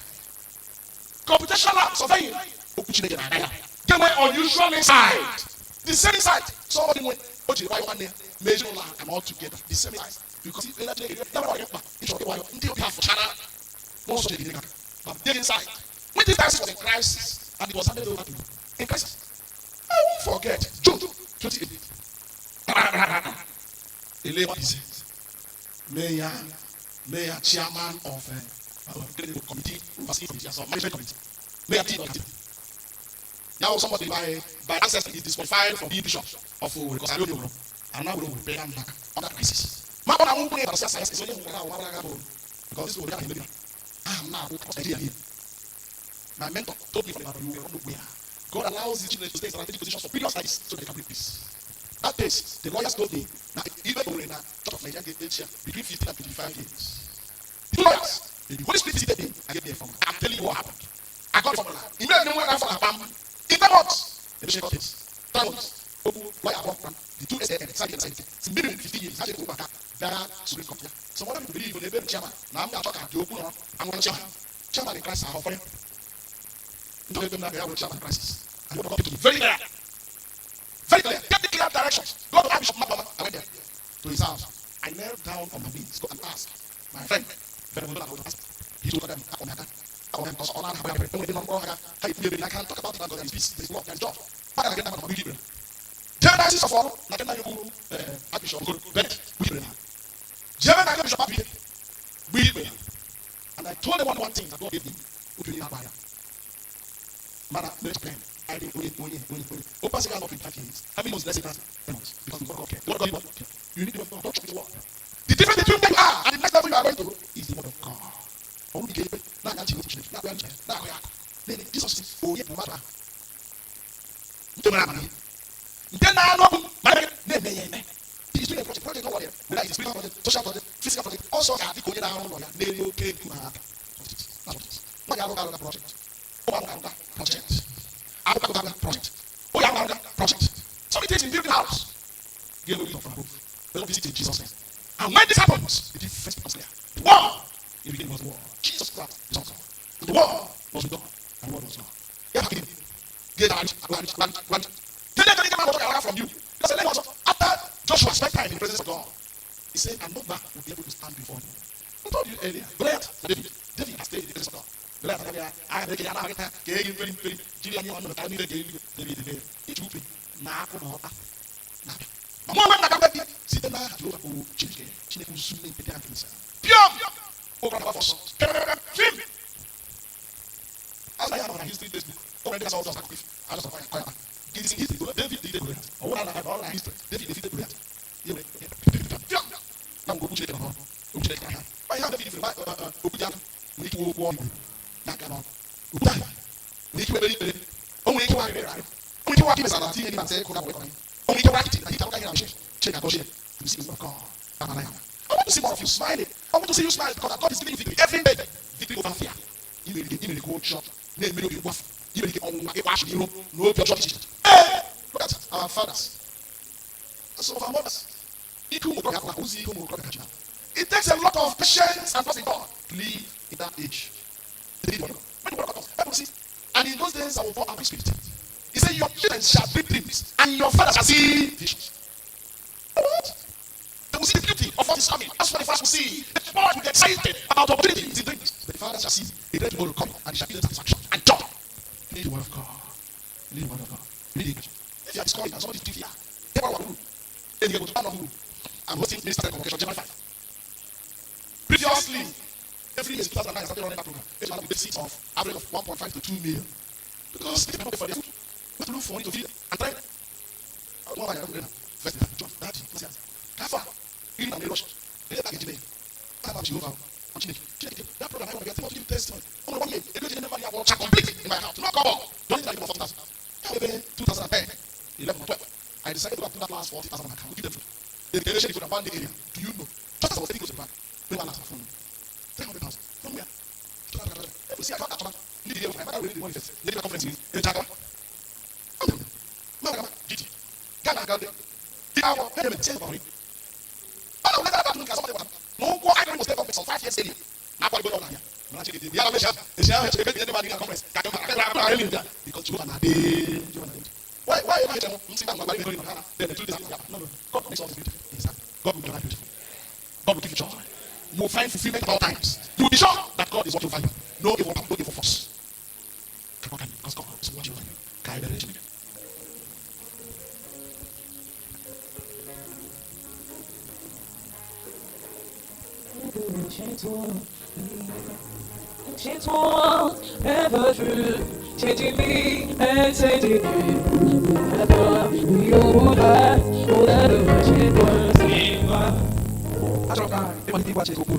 computational lab surveying okwu Chineke na ya genwe unusual insight, the same insight somebody nwe o jiri nwayọ nwanne ya mee ezinụlọ ha and all together, the same insight, because ihe Chineke ya nwere mkpa ịchọrọ ịwayọ ndị obi afụchara n'ụzọ Chineke aka but dig inside. When this diocese was in crisis and it was handed over to me in crisis, I won't forget June 28 ele is mayor chairman of committee, overseeing committee, so management committee, mayor team committee. Now somebody by ancestry is disqualified from being bishop of Owerri because I don't know and now we don't repair am back under crisis. Ma ọ na nwụkwụ ya science is onye nwere ahụ mara aga because this will be I'm now Nigeria. My mentor told me from the you were nowhere. God allows his children to stay in strategic positions for periods like this so they can bring peace. That case, the lawyers told me that even though in Church of Nigeria gave age between 15 and 25 years. The lawyers, the Holy Spirit visited me and gave me a formula. I'm telling you what happened. I got the formula. Immediately when I found bam, in 10 months, the mission case. 10 months. Okwu lawyer abụọ the two SAN side and side. Since maybe 15 years, I go back that Supreme Court. Some other people believe in the chairman. Now I'm going to talk to you. I'm going to chairman. Chairman in crisis. I'm for you. Don't let them chairman in crisis. And you to be very clear. Very clear. Get the clear directions. Go to Bishop Mabama. I went there to his house. I knelt down on my knees. Go and ask my friend. He told them, I can't talk about it because there is peace, there is love, there is joy. Genesis of all, na kena yoku Archbishop Bennett, German Archbishop Abuye, and I told them one thing that God gave me. Otu onye na-akpa ya. Mana mere plan. I didn't onye onye onye onye. O pass it out in 5 years. How many months did I say that? 10 months. Because the word of God. The word of God. You need the word of God. Don't chop the word. The difference between where you are and the next level you are going to is the word of God. Ọ bụrụ ike na-anya ntị n'okwu Chineke, na-akụ ya ntị, na-akụ ya akụ. Nene, Jizọs sị, onye bụ mmadụ ahụ nke nwere amamihe nke na-anụ ọkụ ma na-eme ya eme. He's doing a project, project, don't worry. Whether it's a spiritual project, social project, physical project, also ga-adị ka onye na-arụ ụlọ ya n'elu oke nkume aka. That's what it is. Nwaanyị arụga arụga project. Ụmụ arụga arụga project. Arụga arụga project. Onye arụga arụga project. So it is in building house. Get wisdom from above. Let us visit in Jesus' name. And when this happens, the difference becomes clear. The word, in the beginning was the word. Jesus Christ, the Son of God. And the word was with God, and the word was God. Yeah, get out, run, run, run. Then let the man was from you. Because let us after Joshua spent time in the presence of God, he said, "And no man will be able to stand before you." I told you earlier, Goliath, David, David has stayed in the presence of God. Goliath, I am making David, ma mụ onwe m na-agakwa gị site n'aha Jehova bụ Chineke Chineke usu nke dị ahụ pịọm ụkọrọ na ọsọ fim as I am na history textbook o nwere ndị ọzọ akụkọ ifo ajọsọ ya kọ ya. It is in history. David defeated Goliath. Ọ wụrụ na ọ na history, David defeated Goliath. Ihe wee pịọm na mgbe okwu Chineke nọ n'ọrụ okwu Chineke na ha ma ihe ahụ David fere okwu dị ahụ nwere ike iwe okwu ọnụ na-aga n'ọnụ okwu ahụ nwere ike iwebere ikpere o nwere ike iwe arịrị arịrị o nwere ike iwe aka imesara tinye n'ime nsị kụga wee kọrọ o nwere ike iwe akịtị na ite aka ihe na machine Chineke agọzie. You see the word of God. I want to see more of you smiling. I want to see you smile because God is giving you victory every day. Victory over fear. Ị nwere ike ụjọ na-emeri obi mgbafu. Ị nwere ike ọnwụnwa ịkpa ashị n'iru na obi ọjọọ dị iche iche. Ee, look at our fathers. And some of our mothers. Ike ụmụ okorobịa ozi ike ụmụ okorobịa kacha. It takes a lot of patience and trust in God to live in that age. When the word of God comes, Bible says, "And in those days I will pour out my spirit." He said, "Your children shall dream dreams, and your fathers shall see visions." What? They will see the beauty of what is coming. That's what the fathers will see. The boys will be excited about opportunities in dreams. But the fathers shall see a great tomorrow coming, and it shall be the satisfaction and joy. You need the word of God. You need the word of God. You need it. If you are discouraged and somebody is fear, take one rule. Then you go to I'm hosting minister convocation January 5. Seriously. Every year, 2009, I started running that program. It's a deficit of average of 1.5 to 2 million. Because they cannot pay for their food. We have to look for money to feed and train. I don't know why I have First, John, Daddy, Kafa, in and rush. They let that I'm Jehovah. I'm Chineke. Chineke. That program I want to get, I want to give testimony. Only 1 year, a great number of shall complete in my account. No cover. Don't need that 40,000. 2010, 11, 12. I decided to go and put that last 40,000 on my account. Give them food. They creation food and one day area. Do you know? Just as I was taking to the bank, they were last phone. 300,000. From where? You see, I can't actually need the I really the money first. Need the conference in Jaga. GT. Ghana, Ghana. The hour, payment, say about it. Oh, let that somebody. No, I don't stay for some 5 years earlier. Now, what go on here? The other conference. Because you are why am I then 2 days no, no. God makes all this beautiful. God will make your life beautiful. God will give you joy. You will find fulfillment at all times. You will be sure that God is watching over you. No evil power, no evil force. Because God is watching over you. Ever true, changing me and changing you. Never we all that, all that was. Achọrọ ka ịmalite ịgwa Chineke okwu.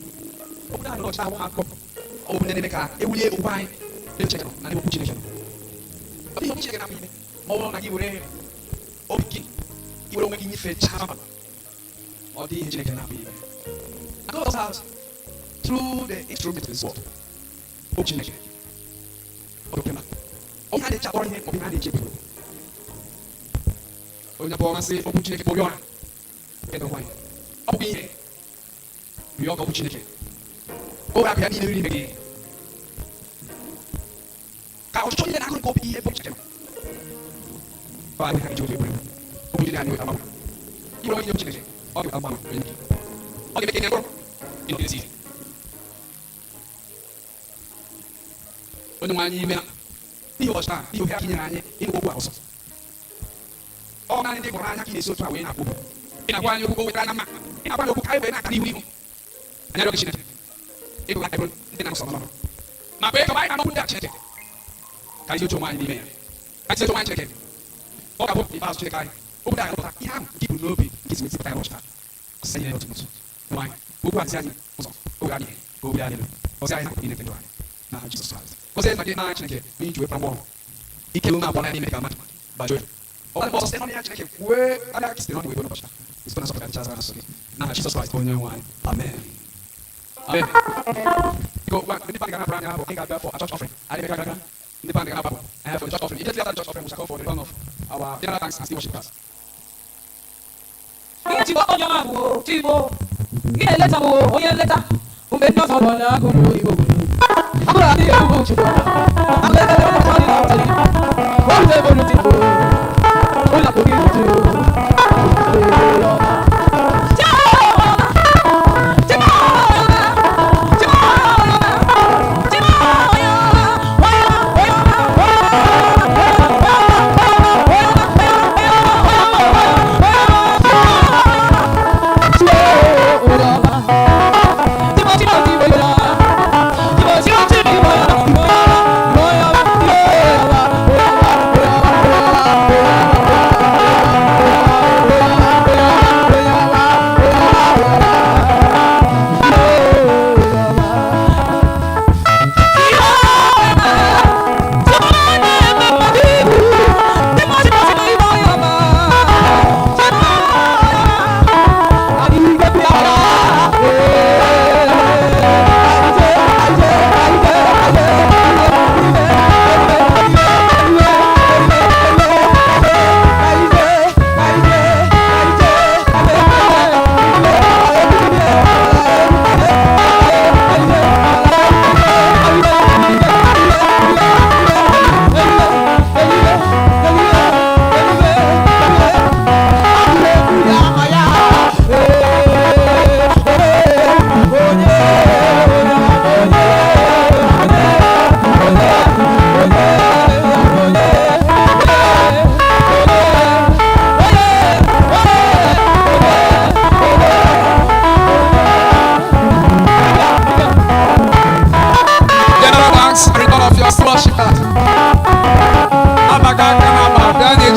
Okwu ahụ nọchite ahụ akụkọ. Ọ bụ ndị na-eme ka ewulie okwu anyị n'ebe Chineke nọ na n'ebe okwu Chineke nọ. Ọ dịghị okwu Chineke na-apụ ime ma ọ bụrụ na gị were obi gị iwere onwe gị nyefechaa mmadụ. Ọ dịghị ihe Chineke na-apụ ime. And God does through the instrument of His word. Okwu Chineke. Ọ dị oke mkpa. Onye a na-eji akpọrọ ihe maọbụ ihe a na-eji egwu. Onye abụọ masị okwu Chineke bụ oriọna nke ndụ anyị. Ọ bụkwa ihe rịọ ka okwu Chineke. O were akụ ya niile riri ime gị. Ka ọchịchọ niile na-agụ nke obi gị ebe Chineke nọ. Ọ adịghị ka iji obi egwuregwu. Okwu Chineke anyị weta mgbanwe. Iwere onye okwu Chineke, ọ ga-eweta mgbanwe nye gị. Ọ ga-eme ka ị nye mkpụrụ ịnọgidesi ike. Onye nwe anyị ime n'ihi ụbọchị taa, n'ihi ohere aka inyere anyị ịnụ okwu a ọzọ. Ọ naanị ndị hụrụ anya ka ị na-esi otu a wee na-akpọ okwu. Ị na-agwa anyị okwu wetara anya mma. Ị na-agwa anyị okwu ka anyị wee na-aka n'ihu ihu. Anyị arịọ gị Chineke, ịgụ aka bụrụ ndị na-anụ sọ n'ọnụ. Ma kwee ka anyị na-anụ okwu ndị a Chineke. Ka anyị si otu onwe anyị n'ime ya. Ka anyị si otu onwe anyị Chineke. Ọ ga-abụ ikpeazụ Chineke anyị. Okwu ndị a ga-alụpụta ihe ahụ nke i buru n'obi nke isi wee zipụta ya n'ụbọchị taa. Ọsịsa ihe otu n'otu. Nwa anyị, okwu a zi anyị ụzọ, oge anyị, ka obi anyị elu. Gọzie anyị n'akụkụ niile nke ndụ anyị. Na Jizọs Kraịst. Gọzie nna gị na Chineke n'iji wepụta ngwa ọrụ. Ike ume abụọ n'ime ka mmadụ gbajie. Ọ bụ ọsọ site n'ọnụ ya Chineke kwue karịa ka site n'ọnụ wee n'ụbọchị taa. Site na nsọpụrụ ka ncha asụ gị. Na Jizọs Kraịst onye nwe anyị. Amen. Amen. Biko gwa ndị bandị ga-anapụrụ anyị abụ anyị ga-abịa for a church offering. Anyị ga aga ndị bandị ga-anapụ anyị for the church offering. Immediately after the church offering, we shall call for the return of our general thanks and still worship class. Ijikwa onye ọma bụ Chigbo. Ị na-eleta m onye nleta. Mgbe ndị ọzọ nọ na-agụrụ Igbo. Ọ bụrụ adịghị egwu Chukwu. Akụkọ ụbọchị ọ dị na-atali. Ụlọ ebe olu Chigbo. Ụlọ akụ gị bụ Chigbo.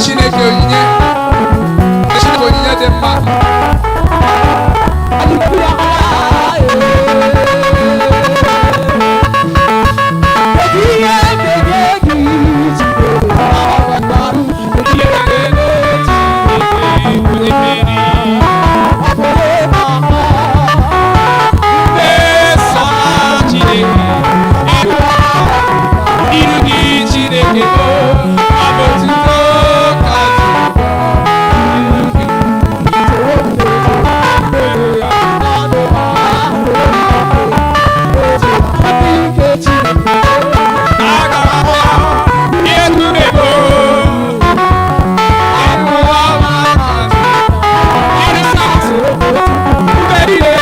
Chineke onyinye. Nye Chineke onyinye dị mma. Ihe ga-eme Chineke onye mmeri. Mmeso Chineke, iru gị Chineke bụ ọ bụ otuto ka iru gị. Aga m abịa ihe tụrụ ego. Ịhụ ọma ka iru satụ mgbe niile.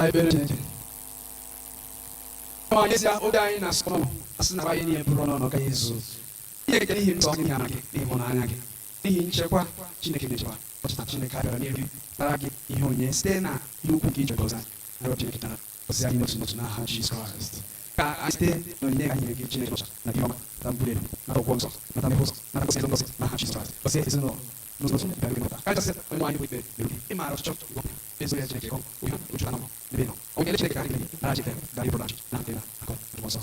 Ekpere Chineke. Ma n'ezie obi anyị na-asọ asị na anyị niile bụrụ n'ọnụ gaghị ezu. Ihe ekele n'ihi nsọ gị na gị n'ịhụnanya gị n'ihi nchekwa Chineke na-echekwa ọchịta Chineke abịara n'elu gị nara gị ihe onyinye site na ihe ukwu nke ije gọzi anyị. Arịọ Chineke nara gọzie anyị n'otu n'otu n'aha Jizọs Kraịst. Ka anyị site n'onyinye anyị nyere gị Chineke ọcha na gị ọma na mbuli elu na ọgwụgwọ nsọ na mmepe ụzọ na ngozi ngozi n'aha Jizọs Kraịst. Gọzie ezinụlọ n'ụzọ n'ụzọ bịara gị n'ụta. Karịchasịa onye nwe anyị bụ ikpe mere gị. Ị maara ọchịchọ gị ezi onye Chineke kọ onye oju anọ n'ebe ị nọ. Onye Chineke ka anyị gị nara Chineke gara ịbụrụ achị na nke na akọ na nsọ.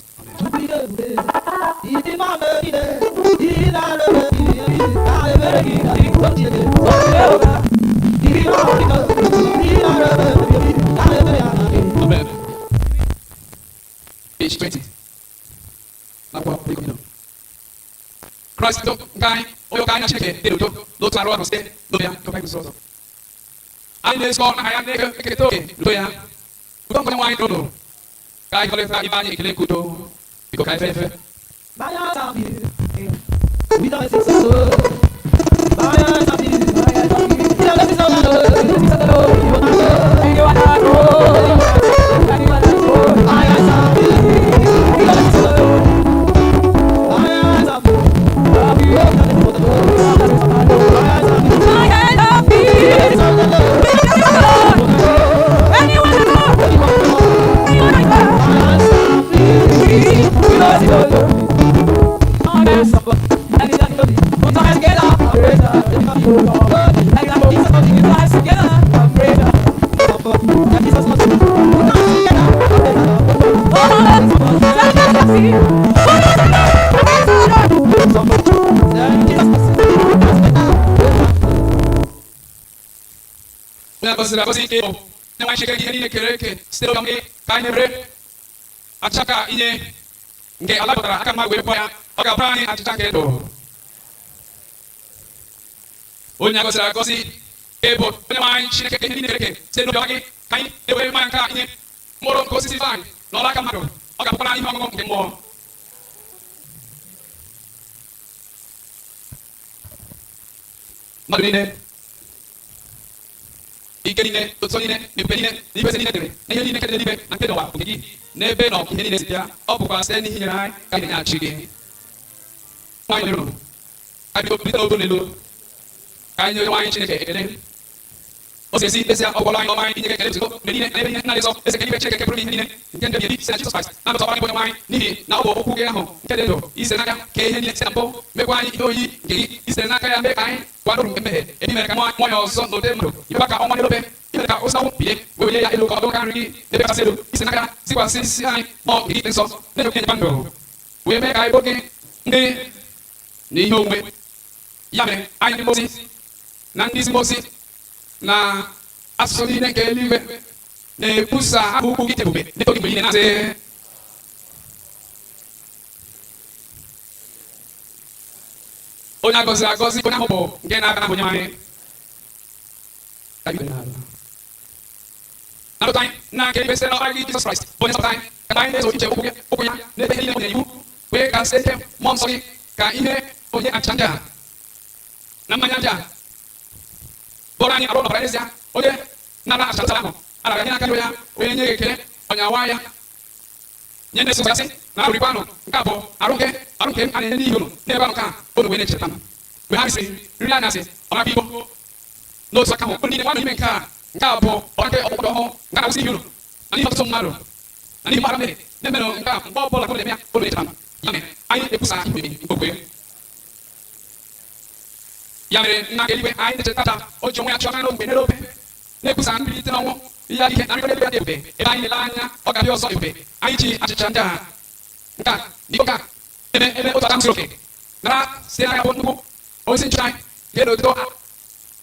Amen. Amen. Page 20. N'akwụkwọ Holy Communion. Kraịst nke anyị, onye ụka anyị na Chineke dị n'udo n'otu arụ ahụ site n'obi ya nke ọka iguzo ọzọ. Anyị na-ezukọ n'aha ya na-eketa oke n'udo ya. Udo nke Onyenwe anyị dịrị unu. Ka anyị kọlịta ibe anyị ekele nke udo. Biko ka anyị fee efe. I Onye gọziri agọzi ike bụ onye nwe Chineke ihe niile kere eke site n'obi gị ka anyị na-ewere achịcha ka inye nke ala pụtara aka mmadụ wee pụọ ya, ọ ga-abụrụ anyị achịcha nke ndụ. Onye gọziri agọzi ike bụ onye nwe anyị Chineke ihe niile kere eke site n'obi gị ka anyị na-ewere mmanya nke inye mkpụrụ nke osisi vaịn n'ọla aka mmadụ, ọ ga-abụkwara anyị ihe ọṅụṅụ nke mmụọ. Mmadụ niile, ike niile, otuto niile, na ebube niile, na ibu eze niile dịrị, na ihe niile nke dị n'eluigwe na nke dị n'ụwa bụ nke gị. N'ebe nọ ihe niile si bịa, ọ bụkwa site n'ihe nyere anyị ka anyị na-enyeghachi gị. Nwaanyị nyere unu, ka anyị bido bilite n'ogo n'elu, ka anyị nye Onyenwe anyị Chineke ekele. O si ezi ezie ọ gwọrọ anyị ọma anyị inye gị ekele ozugbo mgbe niile na ebe niile na nsọ eze nke eluigwe Chineke nke pụrụ ime ihe niile nke ndụ ebighị ebi site na Jizọs Kraịst na ọkpara gị bụ Onyenwe anyị, n'ihi na ọ bụ okwu gị ahụ nke dị ndụ ise n'aka ka ihe niile site na mbụ mekwa anyị ihe oyiyi nke gị, isite n'aka ya mee ka anyị kwadoro nke mmehie, ebe i mere ka mmụọ ya ọzọ n'ụdị mmadụ, imekwa ka ọnwa n'elobe, i mere ka o si n'ọnwụ bilie wee welie ya elu ka ọ dụ aka nri gị n'ebe kachasị elu, isi n'aka ya zikwasị isi anyị mmụọ nke gị dị nsọ na-enye enyekwa ndụ, wee mee ka anyị bụrụ gị ndị na ihe onwunwe. Ya mere anyị ndị mmụọ ozi na ndị isi mmụọ ozi na asụsụ niile nke eluigwe na-ekwusa aha ukwu gị dị ebube na-eto gị mgbe niile na-asị: Onye a gọziri agọzi onye ahụ bụ nke na-abịa n'aha Onyenwe anyị. Nabata anyị na nke ikpe site n'ọkpara gị Jizọs Kraịst bụ onye nzọpụta anyị, ka mgbe anyị na-ezo ije ụkwụ ụkwụ ya n'ebe ihe niile o nyere iwu, kwee ka site n'ike mmụọ nsọ gị ka ihe onyinye achịcha ndị a na mmanya ndị a bụrụ anyị arụ n'ọbara n'ezie. Onye nara achịcha nta ahụ a rara nye n'aka ya onye nye gị ekele, onye awa ya nye ndị na-eso ya sị, na rikwanụ, nke a bụ arụ nke m a na-enye n'ihi unu, na-emebenụ nke a unu wee na-echeta m. Mgbe ha risịrị nri anyasị, ọ nara iko n'otu aka ahụ, unu niile ṅụanụ n'ime nke a, nke a bụ ọbara nke ọgbụgba ndụ ọhụụ nke a na-awụsị n'ihi unu na n'ihi ọtụtụ mmadụ na n'ihi mgbaghara mmehie, na-emenụ nke a mgbe ọ bụla unu na-eme ya unu na-echeta m. Ya mere anyị na-ekwusa ihe omimi nke okwukwe. Ya mere nna nke eluigwe, anyị na-echeta taa o ji onwe ya chụọ aka mgbe n'elu obe, na-ekwusa mbilite n'ọnwụ ya ike na nrịgo n'eluigwe dị ebube, ebe anyị na-ele anya ọ ga-abịa ọzọ ebube. Anyị ji achịcha ndị a nke a na iko nke a eme ebe otu aka zuru oke nara site n'aka bụ nnukwu onye isi nchụaja anyị nke n'otuto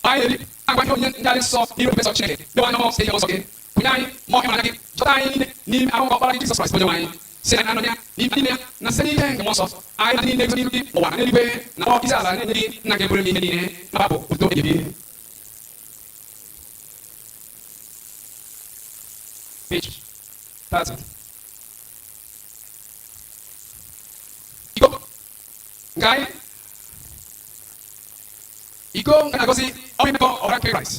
anyị na-eri agwa ihe onyinye ndị a dị nsọ n'iru ebube nsọ Chineke mewe anyị ọhụụ site ihe nsọ gị, kụnye anyị mmụọ ịhụnanya gị, jikọta anyị niile n'ime ahụ nke ọkpara gị Jizọs Kraịst Onyenwe anyị, site na anọ ya n'ime n'ime ya na site n'ike nke mmụọ nsọ anyị na ndị niile guzo n'iru gị n'ụwa na n'eluigwe na kpọọ isi ala na-enye gị nna nke pụrụ ime ihe niile na abụ otuto ebighị ebi. Page 30. Iko nke anyị iko nke na-agosi ọrụ imekọ ọbara nke Kraịst.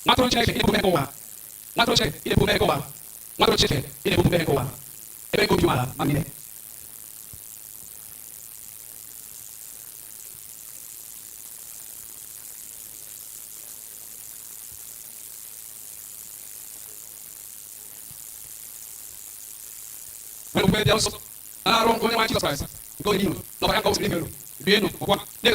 Nwatụrụ Chineke ị na-ebu mmehie nke ụwa. Nwatụrụ Chineke ị na-ebu mmehie nke ụwa. Nwatụrụ Chineke ị na-ebu mmehie nke ụwa. Ebe nke obi umeala ma niile. Nwere okwukwe bịa nso na arụ nke Onyenwe anyị Jizọs Kraịst nke onye n'ihu na ọbara ya nke ọ wụsịrị n'ihi unu, rienụ ugbu a na